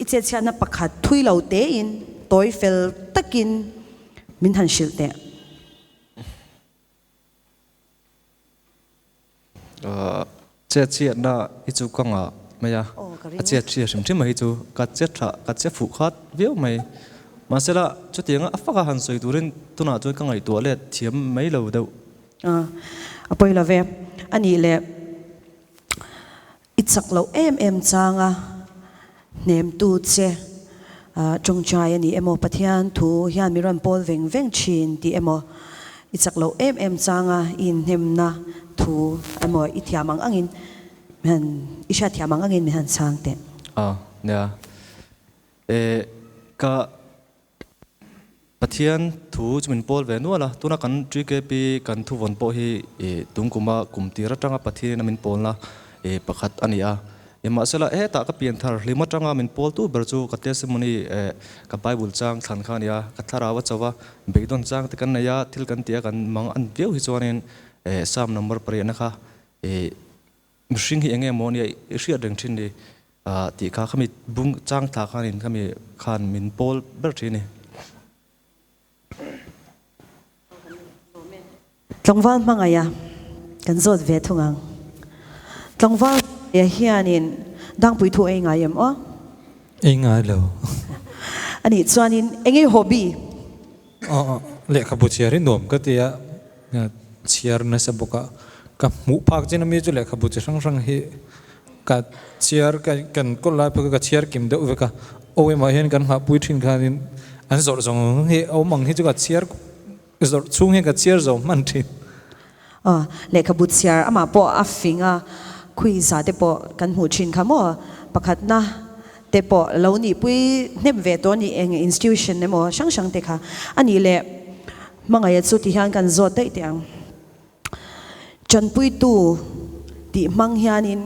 i chetchhiatna pakhat thui lo tein tawi fel takin min han hrilh teh. Chetchhiatna hi chu ka ngah mai a, a chetchhia hrim hrim mai hi chu ka che tha, ka che fuh khat viau mai. Mahsela chutianga a faka han sawi turin tunah chuan ka ngaihtuah let thiam mai lo deuh. A pawi lo ve. A nih leh i chak loh em em changa hnemtu che tawngtai a ni emaw, Pathian thu hian mi rawn pawl veng veng thin tih emaw, i chak loh em em changa i inhnemna thu emaw i thiam ang angin mi han i hriat thiam ang angin mi han chhang teh. A nia. E ka Pathian thu chu min pawl ve nual a, tuna kan TKP kan thuvawn pawh hi tung kuma kum tir atanga Pathianin a min pawlna pakhat a ni a. Mahsela hetah ka pian thar hlim atanga min pawltu ber chu ka testimony ka Bible chang thlan kha a ni a, ka thlarau a cho a, beidawn chang te kan nei a, thil kan ti a kan mang an viau hi chuanin Psalm number pariatna kha Mihring hi enge maw nia i hriat reng thin ni tih kha khami bung chang thla khanin khami khan min pawl ber thin ni. Tlangval hmangaih a kan zawt ve thung ang. Tlangval hmangaih hianin dangpui thu ei ngai em aw? Ei ngai lo. Anih chuanin enge hobby? Aw lehkhabu chhiar hi nuam ka ti a, chhiar nasa bawk a, ka hmuh phak chin ami chu lehkhabu chi hrang hrang hi ka chhiar ka kan kawl lai phei ka chhiar kim deuh vek a, aw emah hian kan nghahpui thin khanin an zawrh zawng hi a awm ang hi chu ka chhiar zawrh chhung hian ka chhiar zo hman thin. Aw lehkhabu chhiar amah pawh a fing a, khui za te pawh kan hmuh thin kha maw pakhatna te pawh lo nihpui hnem ve tawh a ni eng institution emaw hrang hrang te kha a nih leh hmangaih chu ti hian kan zawt daih teh ang. Tanpuitu tih hmang hianin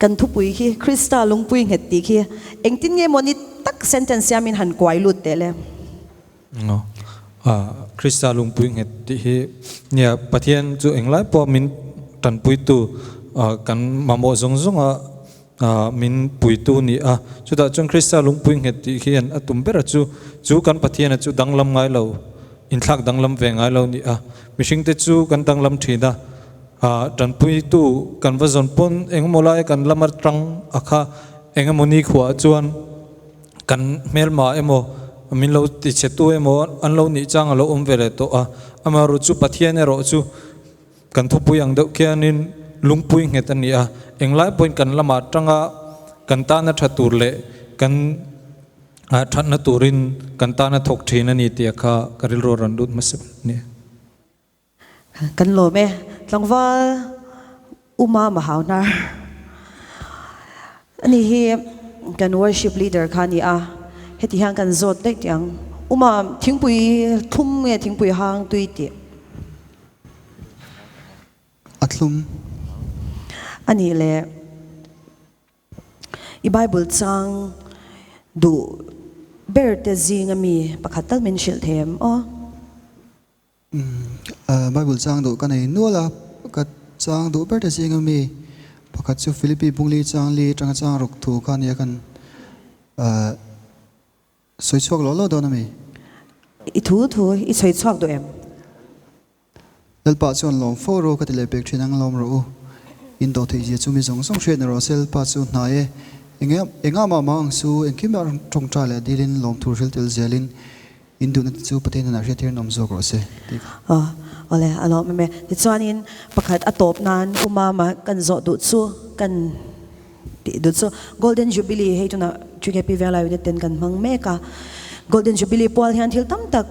kan thupui khi Krista lungpui nghet tih khi engtin nge maw ni tak sentence siamin han kuai lut teh le. Krista lungpui nghet tih hi nia Pathian chu englai pawh min tanpuitu kan mamawh zawng zawnga min puitu ni a. Chutah chuan Krista lungpui nghet tih hian a tum ber a chu chu kan Pathiana chu danglam ngai lo, inthlak danglam ve ngai lo ni a. Mihringte chu kan danglam thin a, tanpuitu kan va zawn pawn engemaw lai kan lam atang a kha engemaw nikhuaah chuan kan hmelma emaw min lo tichhetu emaw an lo nih chang a lo awm ve leh tawh a. Amaherawhchu chu Pathian erawh chu Kan thupui ang deuh khianin lungpui nghet a ni a, englai pawhin kan lamah tanga kan tana tha tur leh kan thatna turin kan tana thawk thin a ni tih kha ka rilru a rawn lut hmasa ber a ni. Kan lawm e, tlangval Uma Mahauhnar a ni hi kan worship leader kha a ni a, heti hian kan zawt daih teh ang, Uma thingpui thlum nge thingpui hang tui tih? A thlum. A nih leh i Bible chang duh ber te zing ami pakhat tal min hrilh thei em aw? Bible chang duh ka nei nual a, ka chang duh ber te zing ami pakhat chu Philippi Bungli chang li atanga chang ruk thu kha nia kan. Sawi chhuak lo lo dawn a mi? I thu thu i sawi chhuak duh em? Lalpa chuan lawm fo ru ka ti leh pek thin ang lawm rawh u. In dawh theih zia chu mi zawng zawng hriat ni rawh se Lalpa chu hnai e. Enge engah mah mah ang su engkim ah tawngtai leh dilin lawm thu hril tel zelin in duhna te chu Pathian hnenah hriat hian awm zawk rawh se tih kha. Aw awle a lawm em e. Tichuanin pakhat a tawp nan U Mama kan zawh duh chu kan tih duh chu Golden Jubilee hei tunah TKP Venglai Unit ten kan hmang mek a. Golden Jubilee pual hian thil tam tak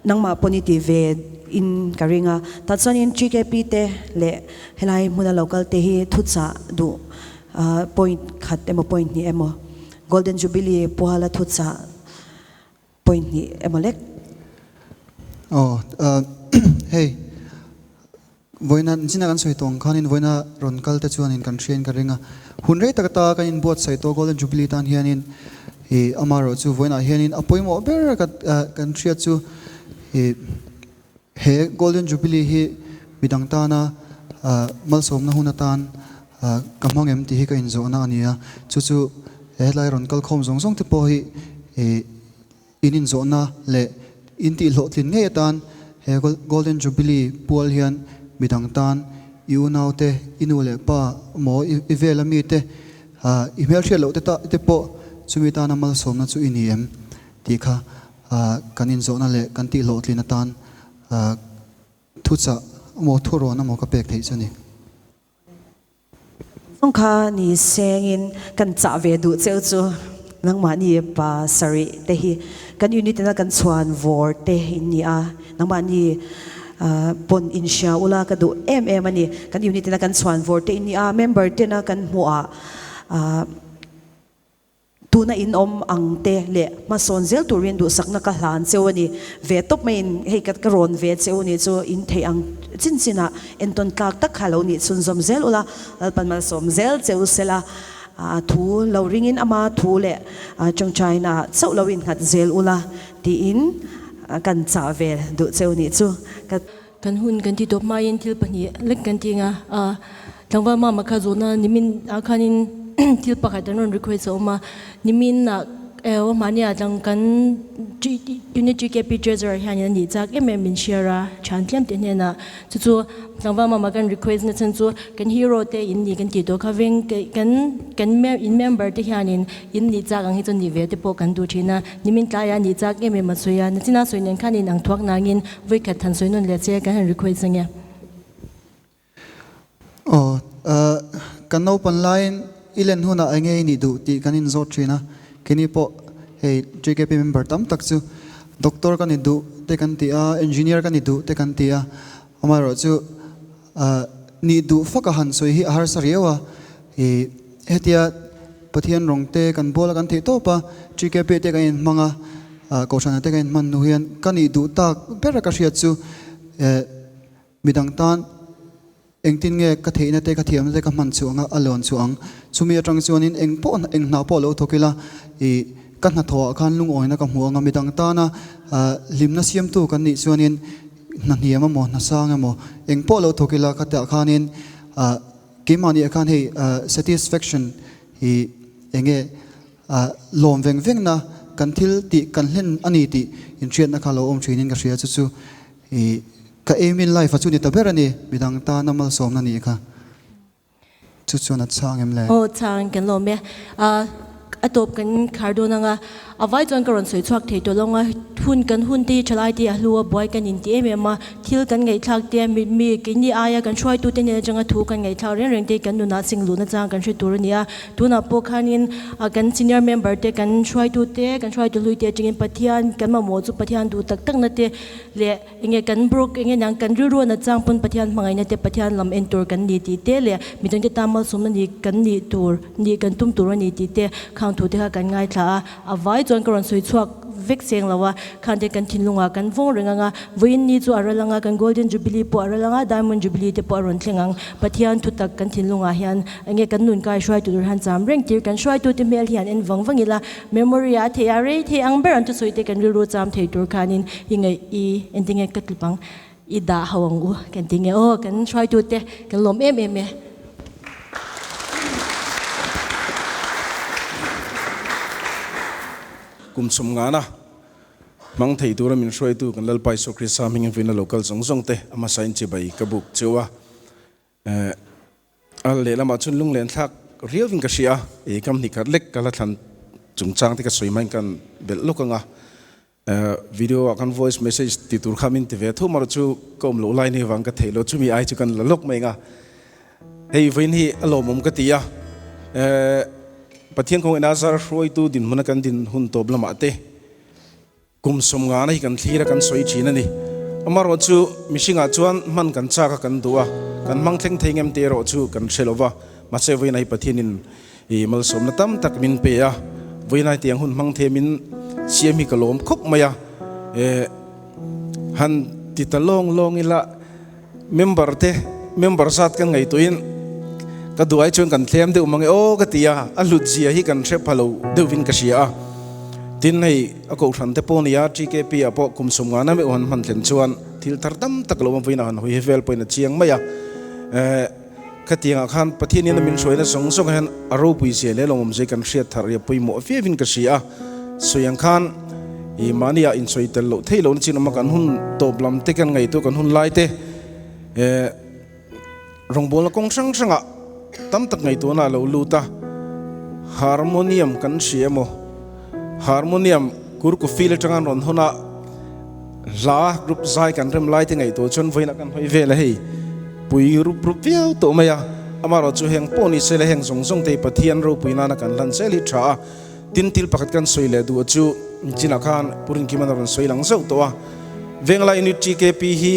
Nangmah pawh ni ti ve in ka ring a, tah chuanin TKP te leh helai hmuna lo kal te hi thuchah duh point khat emaw point hnih emaw Golden Jubilee puala thuchah point hnih emaw lek. Aw hei vawiina china kan sawi tawh ang khanin vawiina rawn kal te chuanin kan hriain ka ring a, hun rei tak ata kan inbuatsaih tawh Golden Jubilee tan hianin ih amaherawh chu vawiinah hianin a pawimawh ber kan hriat chu ih he Golden Jubilee hi midang tana malsawmna hun atan ka hmang em tih hi ka inzawhna a ni a, chu chu hetlai rawn kal khawm zawng zawng te pawh hi ih In inzawhna leh in tihhlawhtlin ngei atan he Golden Jubilee pual hian midang tan i unaute, i nu leh pa maw i vela mite, i hmelhriat loh te ta te pawh chumi tana malsawmna chu i ni em tih kha kan inzawhna leh kan tihhlawhtlin atan thuchah emaw thurawn emaw ka pek theih chu a ni. Zawng kha ni sengin kan chah ve duh cheu chu nangmahni pa sarih te hi kan unit ina kan chhuan vawr te in ni a, nangmahni pawn in hria ula ka duh em em a ni. Kan unit ina kan chhuan vawr te in ni a, member tena kan hmuh ah Tuna in awm ang te leh hmasawn zel turin duhsakna ka hlan cheu a ni. Ve tawp maiin hei ka ka rawn ve cheu ni chu in theih ang chin chinah entawn tlak tak kha lo nih chhunzawm zel ula, Lalpan malsawm zel cheu sela, thu lo ringin ama thu leh tawngtaina chauh lo innghat zel ula tiin kan chah ve duh cheu nih chu ka. Kan hun kan ti tawp hmain thil pahnih lek kan ti anga a tlangval mama kha zawhna nimin ah khanin thil pakhat an rawn request a awm a nimin ah eh mahnia tlang kan unit GKP treasurer hianin a nih chak em em min share a thian tlem te hnenah chu chu tlangval mama kan request na chhan chu kan hero te in nih kan tih tawh kha veng kan kan in member te hianin in nih chak ang hi chu nih ve te pawh kan duh thin a nimin tlaiah nih chak em em a sawi a nachina sawi nen khan in ang thuak nangin Vawikhat han sawi nawn leh che kan han request ange. Aw, kan naupan laiin i len hunah eng nge i nih duh tih kan inzawt thin a, keini pawh hei JKP member tam tak chu doctor ka ni duh te kan ti a, engineer ka ni duh te kan ti a, amaherawhchu nih duh faka han sawi hi a harsa riau a, ih hetia Pathian rawng te kan bual a kan theih tawp a, TKP te kan inhmang a, Kohhranah te kan inhman hnu hian ka nih duh tak ber a ka hriat chu midang tan engtin nge ka theihna te ka thiamna te ka hman chhuah ang a, a lawn chhuah ang. Chumi atang chuanin eng pawh eng hna pawh lo thawk ila ih ka hnathawhah khan lungawina ka hmu ang a, midang tana hlimna siamtu kan nih chuanin hna hniam emaw hna sang emaw eng pawh lo thawk ila khatah khanin keimahniah khan hei satisfaction hi enge lawm veng vengna kan thil tih kan hlen a ni tih inhriatna kha lo awm thinin ka hria chu chu ka aim in life a chu ni ta ber a ni midang tana malsawmna nih kha. Chu chuan a chhang em le? Aw chhang kan lawm e. A tawp kan khar dawn ang a, a vai chuan ka rawn sawi chhuak thei tawh lo ang a, hun kan hun te hi thalai te a hlu a, buai kan inti em em a, thil kan ngaihthlak te mi mi keini aia kan hruaitu te nen atanga thu kan ngaihthlak reng reng te hi kan nunah sing luhna chang kan hre tur a ni a, tunah pawh khanin kan senior member te kan hruaitu te kan hruaitu hlui te atangin Pathian kan mamawh chu Pathian duh tak takna te leh Enge kan brook, enge nang kan rilru a nat chang pawn Pathian hmangaihna te Pathian lam en tur kan ni tih te leh midangte tan malsawmna ni kan nih tur nih kan tum tur a ni tih te khang thu te kha kan ngaithla a, a vai chuan ka rawn sawi chhuak vek seng lo a, khang te kan thinlungah kan vawng reng ang a, vawiin ni chu a ral ang a, kan Golden Jubilee pawh a ral ang a, Diamond Jubilee te pawh a rawn thleng ang, Pathian thutak kan thinlungah hian enge kan nun kai hruaitu tur hian cham reng tir kan hruaitute hmel hi han en vang vang ila, Memory ah a theih a, rei thei ang ber an thusawi te kan rilru cham thei tur khanin i ngaih i engtin nge ka tlip ang i dah ho ang u kan ti nge aw kan hruaitu te kan lawm em em e. Kum sawmngana hmang thei tura min hruaitu kan Lalpa Isua Krista hmingin vawiin a lo kal zawng zawng te a hmasain chibai ka buk cheu a. A lehlamah chuan lunglen thlak riauvin ka hria a, i kam hnih khat lek ka la thlan chungchang te ka sawi hmain kan belh lawk ang a. Video ah khan voice message ti tur kha min ti ve tho marawh chu ka awm loh lai ni avang ka theih loh chumi ai chu kan la lawk mai ang a. Hei vawiin hi a lawmawm ka ti a, Pathian kawngin a zar hruaitu dinhmuna kan din hun tawp lamah te kum sawmngana hi kan thlir a kan sawi thin a ni. Amarawh chu mihringah chuan hman kan chak a kan duh a, kan hmang thleng thei ngem te erawh chu kan hre lo va, mahse vawiin hi Pathianin i malsawmna tam tak min pe a, vawiin ai tiang hun hmang the min siam hi ka lawm khawp mai a, han ti ta lawng lawng ila member te member zat kan ngaihtuahin ka duh ai chuan kan thlem deuh mang e aw ka ti a, a hlut zia hi kan hre pha lo deuhvin ka hria a, tin hei a kohhran te pawh nia TKP ah pawh kum sawm ngana meuh han hman thlen chuan thil thar tam tak lo a vawiin ah han hawi vel pawhin a chiang mai a, eh. Khatiangah khan Pathianin a min hruaina zawng zawng hian a ropui zia leh lawmawm zia kan hriat thar ria pawimawh viauin ka hria a. Sawi ang khan i mahniah insawi tel loh theih lohna chin awm a, kan hun tawp lam te kan ngaihtuah kan hun lai te eh rawngbawlna kawng hrang hrangah tam tak ngaihtuahna a lo lut a. Harmonium kan hria emaw Harmonium kurku feel atanga an rawn hawn a, Hla group zai kan rem lai te ngaihtuah chuan vawiinah kan hawi vel a hei pui rup rup viau tawh mai a, amaherawh chu heng pawh ni se le heng zawng zawng te hi Pathian ropui nana kan hlan zel hi tha a, tin thil pakhat kan sawi leh duh chu chinah khan Pu Rinkiman a rawn sawi lang zauh tawh a, Venglai Unit TKP hi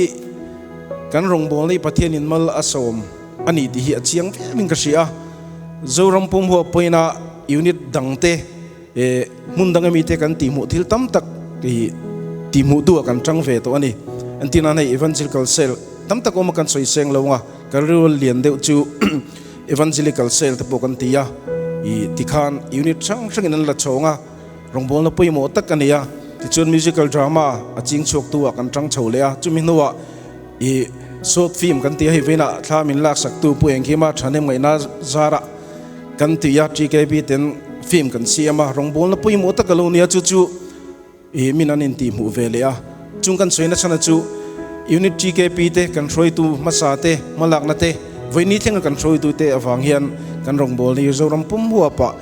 kan rawngbawlna hi Pathianin mal a sawm a ni tih hi a chiang viauin ka hria a, Zoram pum huap pawhin a unit dang te. E hmun dang ami te kan tihhmuh thil tam tak i tihhmuh duhah kan tang ve tawh a ni. Entirnan hei Evangelical Cell tam tak awm a kan sawi seng lo anga kan rilru lian deuh chu Evangelical Cell te pawh kan ti a, i tikhan unit hrang hrangin an la chhawng a, rawngbawlna pawimawh tak a ni a. Tichuan musical drama a ching chhuak tu ah kan tang chho leh a, chumi hnuah i short film kan ti a, hei vawiinah thla min laksaktu Pu Engkima thahnem ngaihna zarah, Kan tui a TKB ten film kan siam a, rawngbawlna pawimawh tak a lo nia chu chu ih min an intih hmuh ve leh a. Chung kan sawi nachhan a chu Unit TKP te kan hruaitu hmasa te hmalakna te vawiini thlenga kan hruaitu te avang hian kan rawngbawlna hi Zoram pum huapah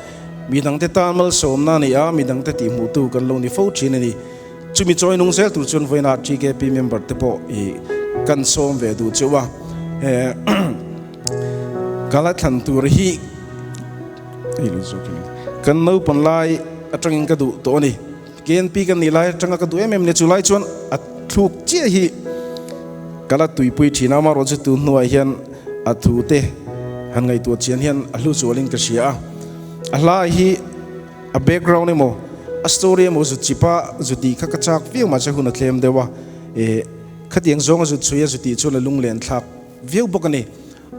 midangte tan malsawmna a ni a, midangte tih hmuhtu kan lo ni fo thin a ni. Chumi chawi nung zel tur chuan vawiinah TKP member te pawh ih kan sawm ve duh cheuh a. Ka la thlan tur hi kan naupan lai atangin ka duh tawh a ni. KNP kan nih lai atanga ka duh em em ni chu lai chuan a thluk chiah hi ka la tuipui thin a, amaherawhchu tun hnuah hian a thu te han ngaihtuah chian hian a hlu zualin ka hria a. A hla hi a background emaw a story emaw zut chipa zut tih kha ka chak viau mahse hun a tlem deuh a, khatiang zawnga zut chhui a zut tih chuan a lunglen thlak. Viau bawk a ni.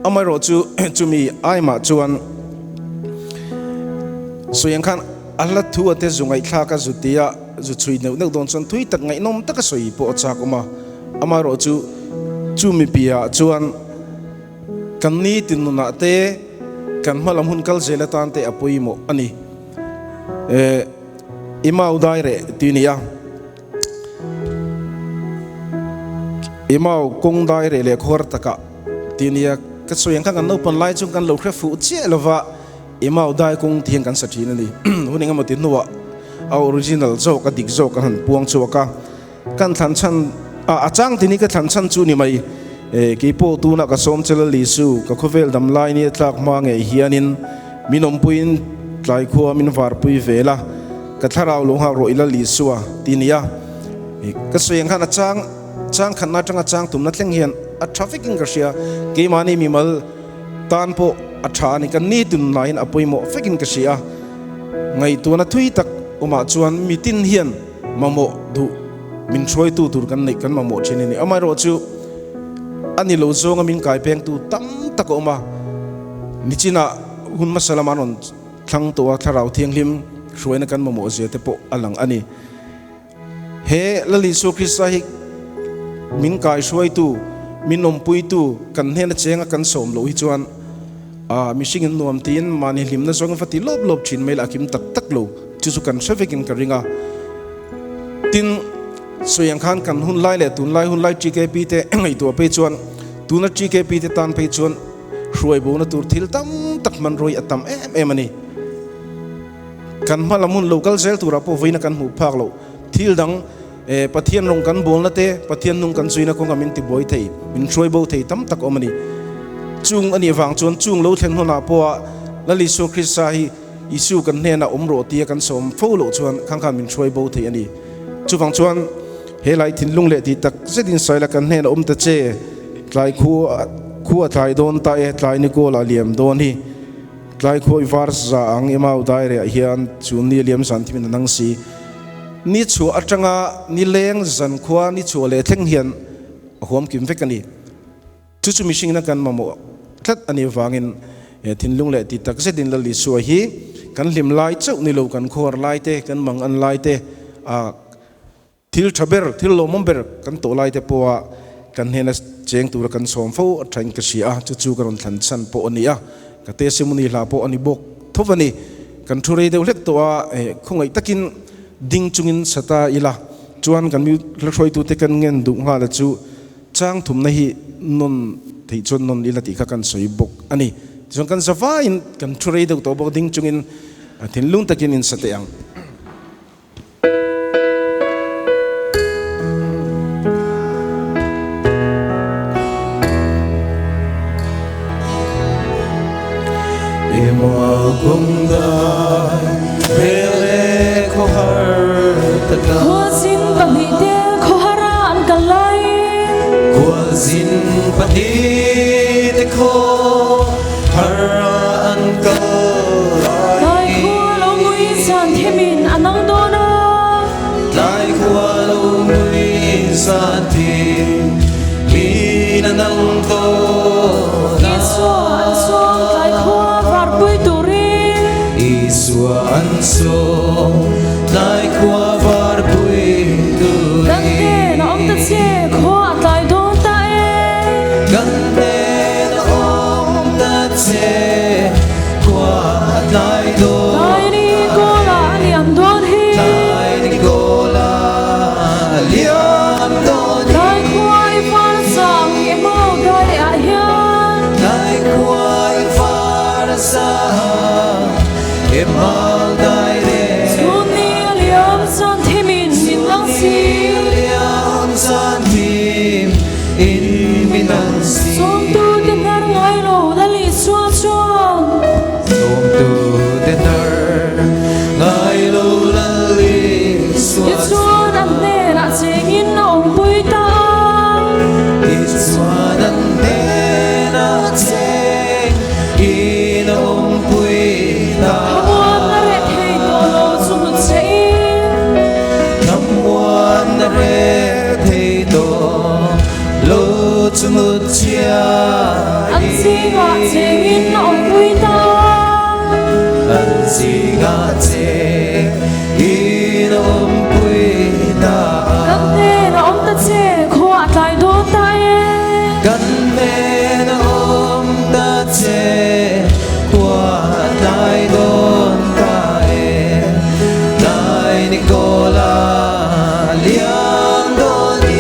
Amaherawh chu chumi aimah chuan sawi ang khan a hla thu a te zu ngaihthlak a zu tia zu chhui neuh neuh dawn chuan thui tak ngaihnawm taka sawi pawh a chak awm a. Amaherawh chu chumi piahah chuan kan nitin nunah te kan hmalam hun kal zel atan te a pawimawh a ni. Eh, i mau dai reh tih a ni a. Emau kawng dai reh leh khuar takah tih nia ka sawi ang khan kan naupan lai chuan kan lo hre fuh chiah lova Emau dai kawng tih hian kan sa thin a ni. Hun engemaw ti hnuah a original zawk a dik zawk an han puang chhuak a, kan thlan chhan a a chang tih ni ka thlan chhan chu ni mai. E keipawh tunah ka sawm chel a Lisu ka khawvel dam lai nia tlak hma ngei hianin min awmpuiin tlai khua min varpui vel a. Ka thlarau lo nghak rawh ila Lisua ti nia. Ka sawi ang khan a chang chang khatna atanga chang tumna thleng hian a tha vekin ka hria. Keimahni mimal tan pawh a tha a ni. Kan ni tunlaiin a pawimawh vekin ka hria. Ngaihtuahna thui tak awmah chuan mitin hian mamawh duh min hruaitu tur kan neih kan mamawh thin a ni. Amaherawhchu a ni lo zawnga min kai pengtu tam tak a awm a. Nichinah hun hmasa lamah an rawn. Thlang tawha Thlarau Thianghlim hruaina kan mamawh zia te pawh a lang a ni. He Lal Isua Krista hi min kai hruaitu, min awmpuitu, kan hnena chenga kan sawm loh hi chuan a mihringin nuam tiin mahni hlimna zawng va ti lawp lawp thin mai lah a kim tak tak lo. Chu chu kan hre vekin ka ring a. Tin, sawi ang khan kan hun lai leh tunlai hun lai TKP te ngaihtuah phei chuan tuna TKP te tan phei chuan hruai bona tur thil tam tak hmanruai a tam em em a ni. Kan hma lam hun lo kal zel turah pawh vawiina kan hmuh phak loh thil dang Pathian rawng kan bawlna te, Pathian nung kan zuina kawnga min tibuai thei, min hruai bo thei tam tak awm a ni. Chung a nih vang chuan chung lo thlen hunah pawha Lal Isua Krista hi Isu kan hnenah awm rawh tia kan sawm fo loh chuan khang khan min hruai bo thei a ni. Chuvang chuan he lai thinlung leh tih tak zetin sawi la kan hnenah awm ta che, tlai khua khua tlai dawn ta e, tlai ni kawl a liam dawn hi, tlai khua i var za ang Emau daireh ah hian chu ni a liam zan thimin a nang si. Ni chhuah atanga ni leng zan khua ni chhuah leh thleng hian a huam kim vek a ni. Chu chu mihringina kan mamawh tlat a nih avangin thinlung leh ti tak zetin Lal Isua hi kan hlim lai chauh ni lo, kan khuar lai te, kan mang an lai te, thil tha ber, thil lawmawm ber kan tawh lai te pawha kan hnena cheng tura kan sawm fo a thain ka hria a, chu chu ka rawn thlan chhan pawh a ni a, ka testimony hla pawh a ni bawk tho a ni. Kan thu rei deuh hlek tawh a, khawngaih takin ding chungin sa ta ila chuan kan mi hla hruaitute kan ngen duh nghal a chu. Chang thumna hi nawn theih chuan nawn ila tih kha kan sawi bawk a ni. Tichuan kan zavaiin kan thu rei deuh tawh bawk ding chungin thinlung takin in sa teh ang. Khualzin pahnih te khawhar ah an kal lai. Khualzin pahnih te khawhar ah an kal lai. Tlai khua lo ngui zan thim in a nang dawn a. Tlai khua lo ngui zan thim in a nang dawn a. Isua an sawm tlai khua varpui turin. Isua an sawm tlai khua varpui turin. Kan hnen a awm ta che khua a tlai dawn ta e. Kan hnen a awm ta che khua a tlai dawn. Tlai ni kawl ah a liam dawn hi. Tlai ni kawl ah a liam dawn hi. Tlai khua i far sang emaw dai ah hian. Tlai khua i far sang emaw dai re. Chhun ni a liam zan thim in min lang si. Chhun ni a liam zan thim in min lang si. Sawmtu te hnar ngai lo Lal Isua chuan. Sawmtu te hnar ngai lo Lal Isua chuan. Tichuan an hnenah chengin a awmpui ta a. Tichuan an hnenah chengin a awmpui ta a. Thlamuan a reh thei tawh lo chu hmu che in. Thlamuan a reh thei tawh lo chu hmu chia in. An zingah chengin a awmpui ta a. An zingah chengin a awmpui ta a. Kan hnen a awm ta che, khua a tlai dawn ta e. Kan hnen a awm ta che, khua a tlai dawn ta e. Tlai ni kawl a liam dawn i.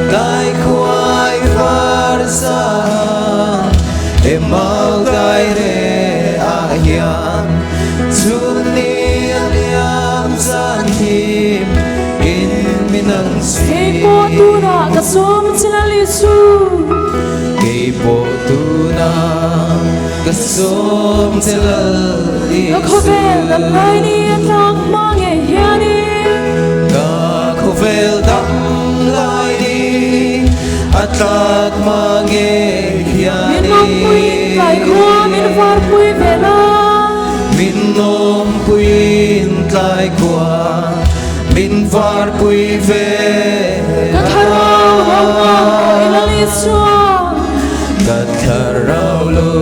Tlai khuai var sang emau dai re ah hian chhun ni a liam zan thim in min ang si. Kei pawh tunah ka sawm che Lal Isu. Kei pawh tunah ka sawm che Lal Isu. Ka khawvel dam lai ni a tlak hma ngei hianin. Ka khawvel dam lai ni a tlak hma ngei hianin. Min awmpuiin tlai khua min varpui ve la. Min awmpuiin tlai khua min varpui ve la. Ka thlarau lo nghak rawh i Lal Isua. Ka thlarau lo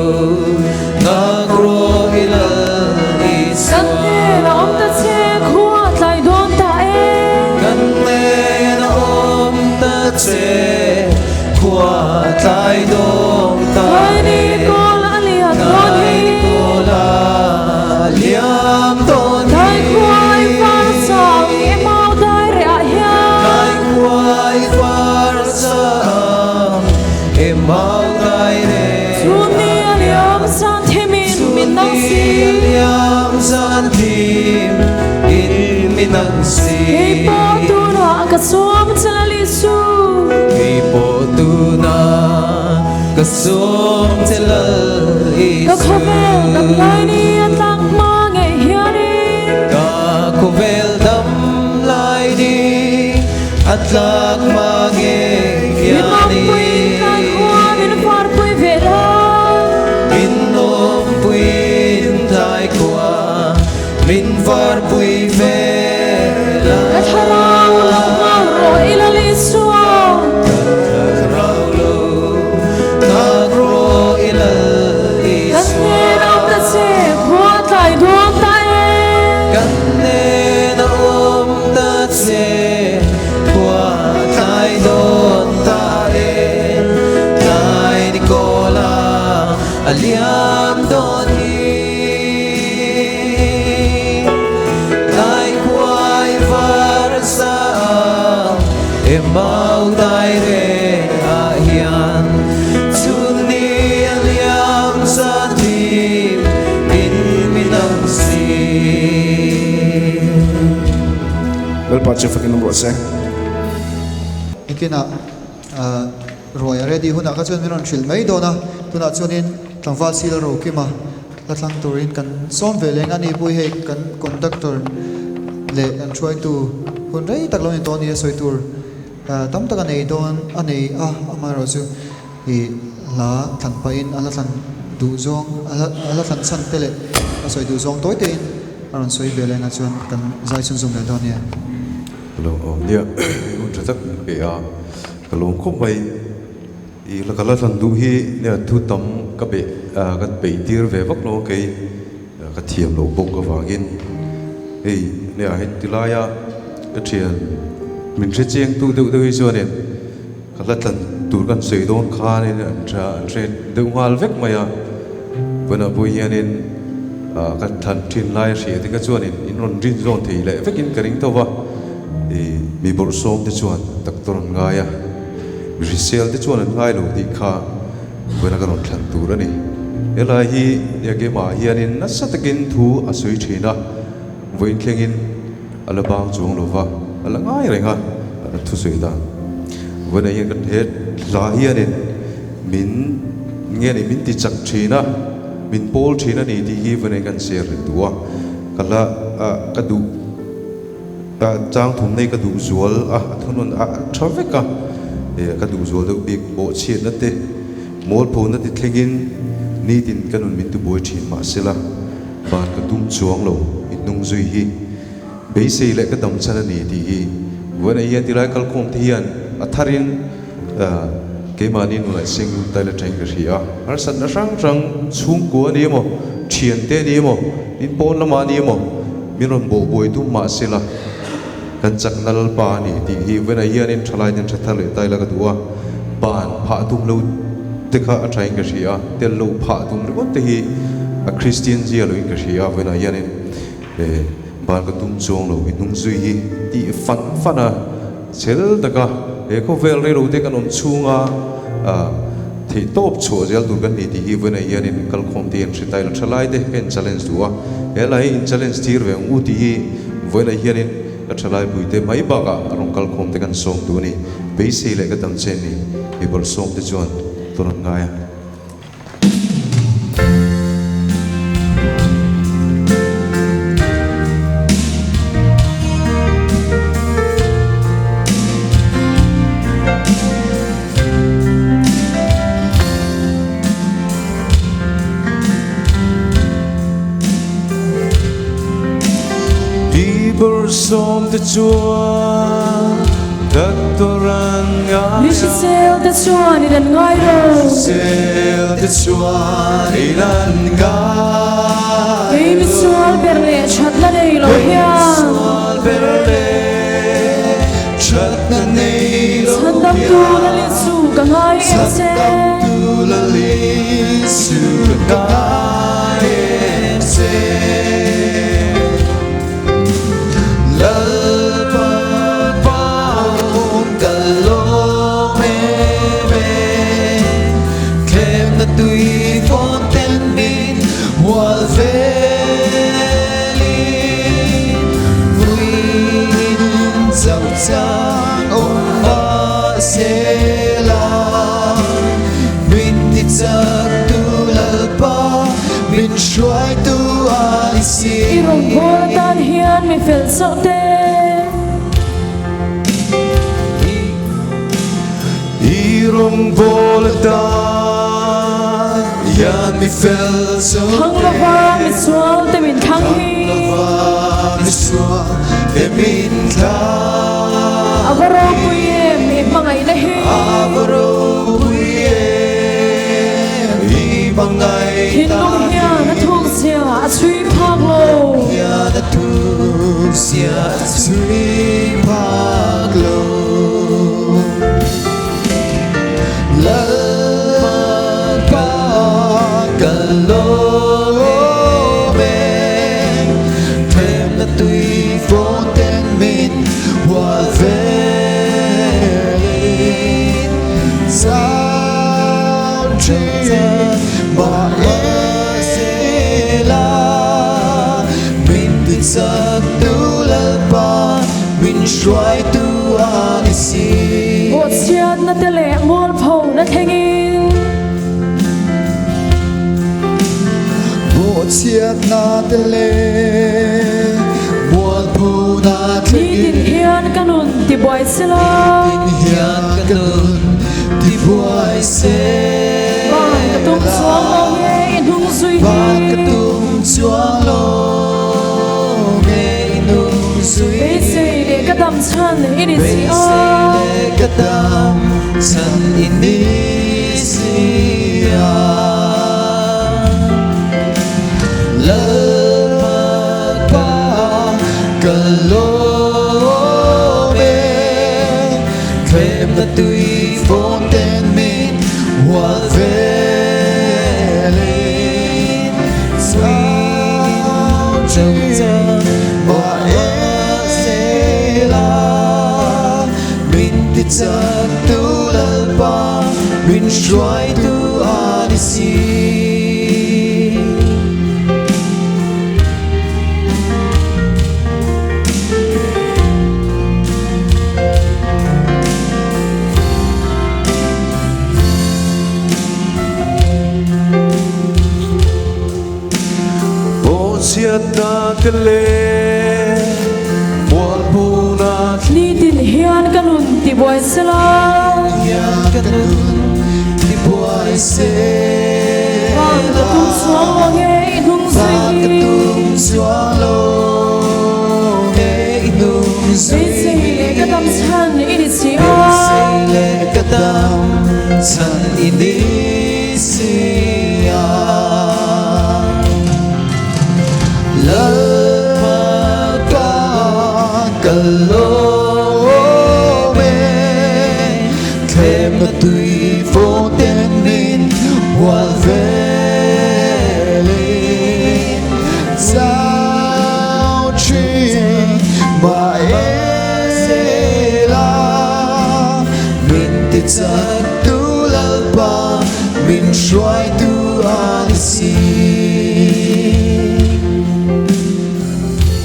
nghak rawh i Lal Isua. Kan hnen a awm ta che khua tlai dawn ta e. Kan hnen a awm ta che khua tlai dawn ta e. Tlai ni kawl a lian dawn hi. Tlai ni kawl a thim in min ang si. Kei pawh tunah ka sawm che Lal Isu. Kei pawh tunah ka sawm che Lal Isu. Ka khawvel dam lai ni a tlak hma ngei hianin. Ka khawvel dam lai ni a tlak hma ngei hianin. Min awmpuiin tlai khua min varpui ve la. Min awmpuiin tlai khua min varpui ve la. Ka thlarau lo nghak rawh i Lal Isua. Ka thlarau lo nghak rawh i Lal Isua. Kan hnen a awm ta che khua tlai dawn ta e. Kan hnen a awm ta che khua tlai dawn ta e. Tlai ni kawl a a liam dawn hi. Tlai khuai var sa e mau dai reng ah hian chhun ni a liam zan thim in min ang si. Lalpa chu fakin awm rawh se. Nikinah ruai a ready hunah kha chuan min rawn hrilh mai dawn a, tunah chuanin tlangval sil Rokima la thlang turin kan sawm ve leng a ni pawh hi hei kan conductor leh kan hruaitu hun rei tak lo ni tawh a ni a sawi tur tam tak a nei dawn a nei a amaherawh chu ih hla thlan pahin a la thlan duh zawng a la thlan chhan te leh a sawi duh zawng tawi tein a rawn sawi ve leng a chuan kan zai chhunzawm leh dawn a nia. Hello aw nia hun tha tak min pe a ka lawm khawp mai. I la ka la thlan duh hi nia thu tam ka be ka peih tir ve vak lo a kei ka thiam loh bawk avangin hei nia hei ti laia ka thian min hre chiang tu deuh deuh hi chuanin ka la thlan tur kan sawi dawn khanin an tha an hre deuh nghal vek mai a vawiinah pawh hianin ka thlan thin lai a hria te kha chuanin in rawn rin zawn thei leh vekin ka ring tho va i mi bawrhsawm te chuan doctor an ngai a. Hrisel te chuan an ngai lo tih kha vawiina ka rawn thlan tur a ni. Helai hi Niagema hianin nasa takin thu a sawi thin a, vawiin thlengin a la bang chuang lo va, a la ngai reng a, a thusawi dan. Vawiina hian kan he hla hianin min nge ni min ti chak thin a, min pawl thin a ni tih hi vawiina kan share leh duh a, ka hla ka duh. Chang thum nei ka duh zual a, a thunun a tha vek a, ka duh zual deuh bik bawhchhiatna te, mawlphona te thlengin nitin ka nun min tibuai thin mahsela van ka tum chuang lo i hnung zui hi beisei leh ka dam chhan a ni tih hi vawiin ah hian tilai kalkhawm te hian a tharin keimahni nunah seng lut ta ila thain ka hria a, harsatna hrang hrang chhungkua a ni emaw, thiante a ni emaw, in pawn lamah a ni emaw, Min rawn bawh buai tum mah se la, kan chakna Lalpa a ni tih hi Vena hianin thalai ten tha thar leh ta ila ka duh a, ban phah tum lo te kha a thain ka hria a, tel lo phah tum ringawt te hi a Kristian zia loin ka hria a, Vena hianin ban ka tum chuang lo i hnung zui hi tih fan fan a. Chhel taka he khawvel reilo te kan awm chhunga theih tawp chhuah zel tur kan ni tih hi vawiinah hianin kalkhawm te hian hre ta ila thalai te ka in challenge duh a, he lai hi in challenge tir ve ang u tih hi vawiinah hianin ka thalai pui te mai bakah a rawn kalkhawm te kan sawm duh a ni. Beisei leh ka dam chen ni mi bawlhsawm te chuan tawn an ngai a. Te chuan doctor an ngai a. Mi hrisel te chuan in an ngai lo. Hrisel te chuan in an ngai lo. Kei misual ber leh thatna nei lo hian. Kei misual ber leh thatna nei lo hian. Chhandamtu Lal Isu ka ngai em che. Chhandamtu Lal Isu ka ngai em che. si. I rawngbâwl atan hian mi fel chauh te. I rawngbâwl atan hian mi fel chauh te. Thlang lova mi sual te min thlang hi. Thlang lova mi sual te min thlang. A va ropui em i hmangaihna hi. A va ropui em i hmangaihna hi. Thinlung hian a thuk zia a chhui phak lo. Thinlung hian a thuk zia a chhui phak lo. Lalpa ka lawm e, thlemna tui fawn ten min hual velin, zau thin mahsela min ti chak tu Lalpa min hruaitu a ni si. Bawhchhiatna te leh mualphona thlengin. Bawhchhiatna te leh mualphona thlengin. Nitin hian ka nun tibuai sela. Nitin hian ka nun tibuai sela. Van ka tum chuang lo nge i hnung zui hi. Van ka tum chuang lo nge i hnung zui hi. Beisei leh ka dam chhan i ni si a. Beisei leh ka dam chhan i ni si a. Lalpa ka lawm e, thlemna tui fawn ten min hual velin, chau thin mahsela min ti chak tu Lalpa min hruaitu a ni si. Bawhchhiatna te leh mualphuna Nitin hian ka nun tibuai sela. Hian ka nun tibuai sela. Van ka tum chuang lo nge i hnung zui hi. Van ka tum chuang lo nge i hnung zui hi. Beisei leh ka dam chhan i ni si a. Beisei leh ka dam chhan i ni si a. Lalpa ka ka lawm e, thlemna tui fawn ten min hual velin, chau thin mahsela min ti chak tu Lalpa min hruaitu a ni si.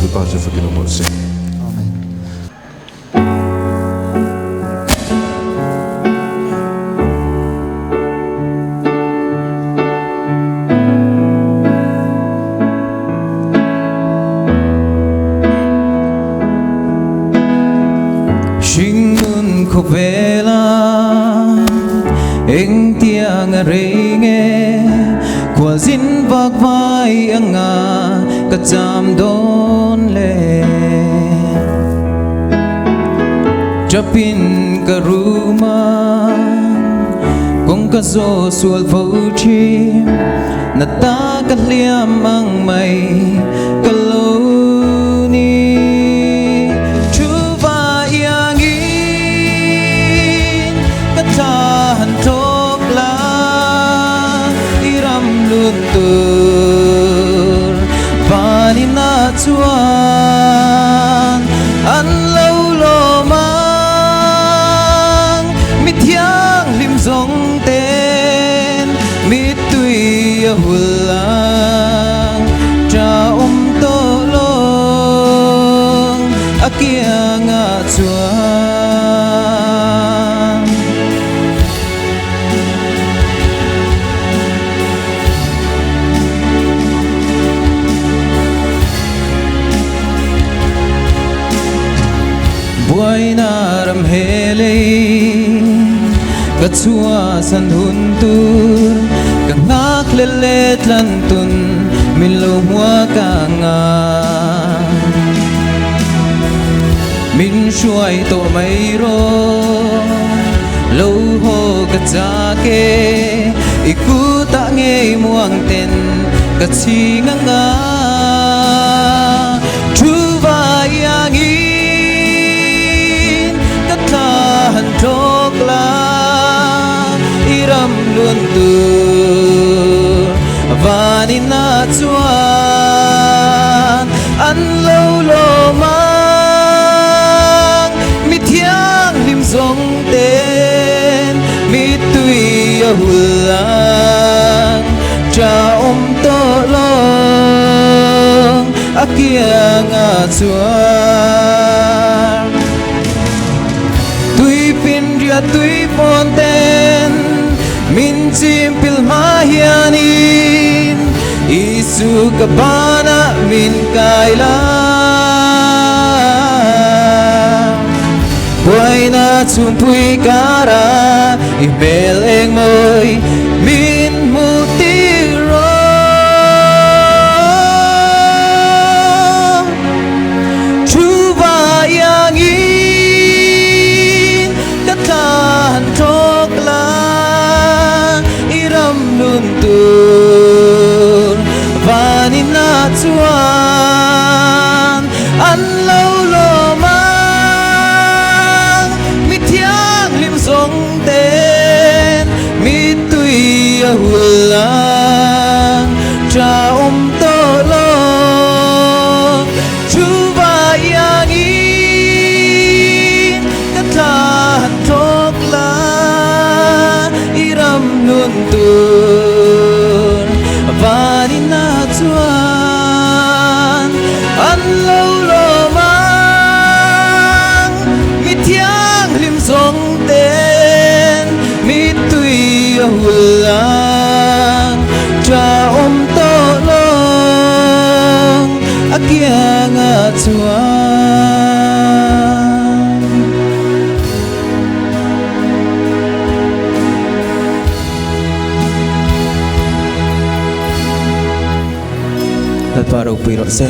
Lalpa chu fakin awm rawh se. Amen. Hringnun khawvela engtiang a rei nge khualzin vak vai anga ka cham dawn le. Chapin ka room a kawng ka zaw sual fo thin na ta ka hliam ang mai ka lo ni. Thu va iangin ka thla han thawk la i ram lut tur vanin ah chuan an lo lawm ang mi thianghlim zawng ten mittui a hul ang tha awm tawh lawng a kiangah chuan. Buaina ram helei ka chhuahsan hun tur ka nghak leh leh tlan tun min lo hmua ka nga. Min hruai tawh mai rawh lo haw ka chak e i kutah ngei muang ten ka chhing anga thu vai angin ka thla han thlawk la i ram lun tur van inah chuan an lo lawm ang mi thianghlim zawng ten mittui a hul ang tha awm tawh lawng a kiangah chuan tui finriat tui fawn ten min chim pil hma hianin Isu ka banah min kai la. Buaina chhungpui kara i hmel eng mawi min hmuh tir rawh. Thu vai angin ka thla han thlawk la i ram lun tur van inah chuan an lo lawm ang mi thianghlim zawng ten mittui a hul ang tha awm tawh lo thu vai angin ka thla han thlawk la i ram nun tur van inah chuan an lo lawm ang mi thianghlim zawng ten mittui a hul ang tha awm tawh lawng a kiangah chuan. Lalpa ropui rawh se.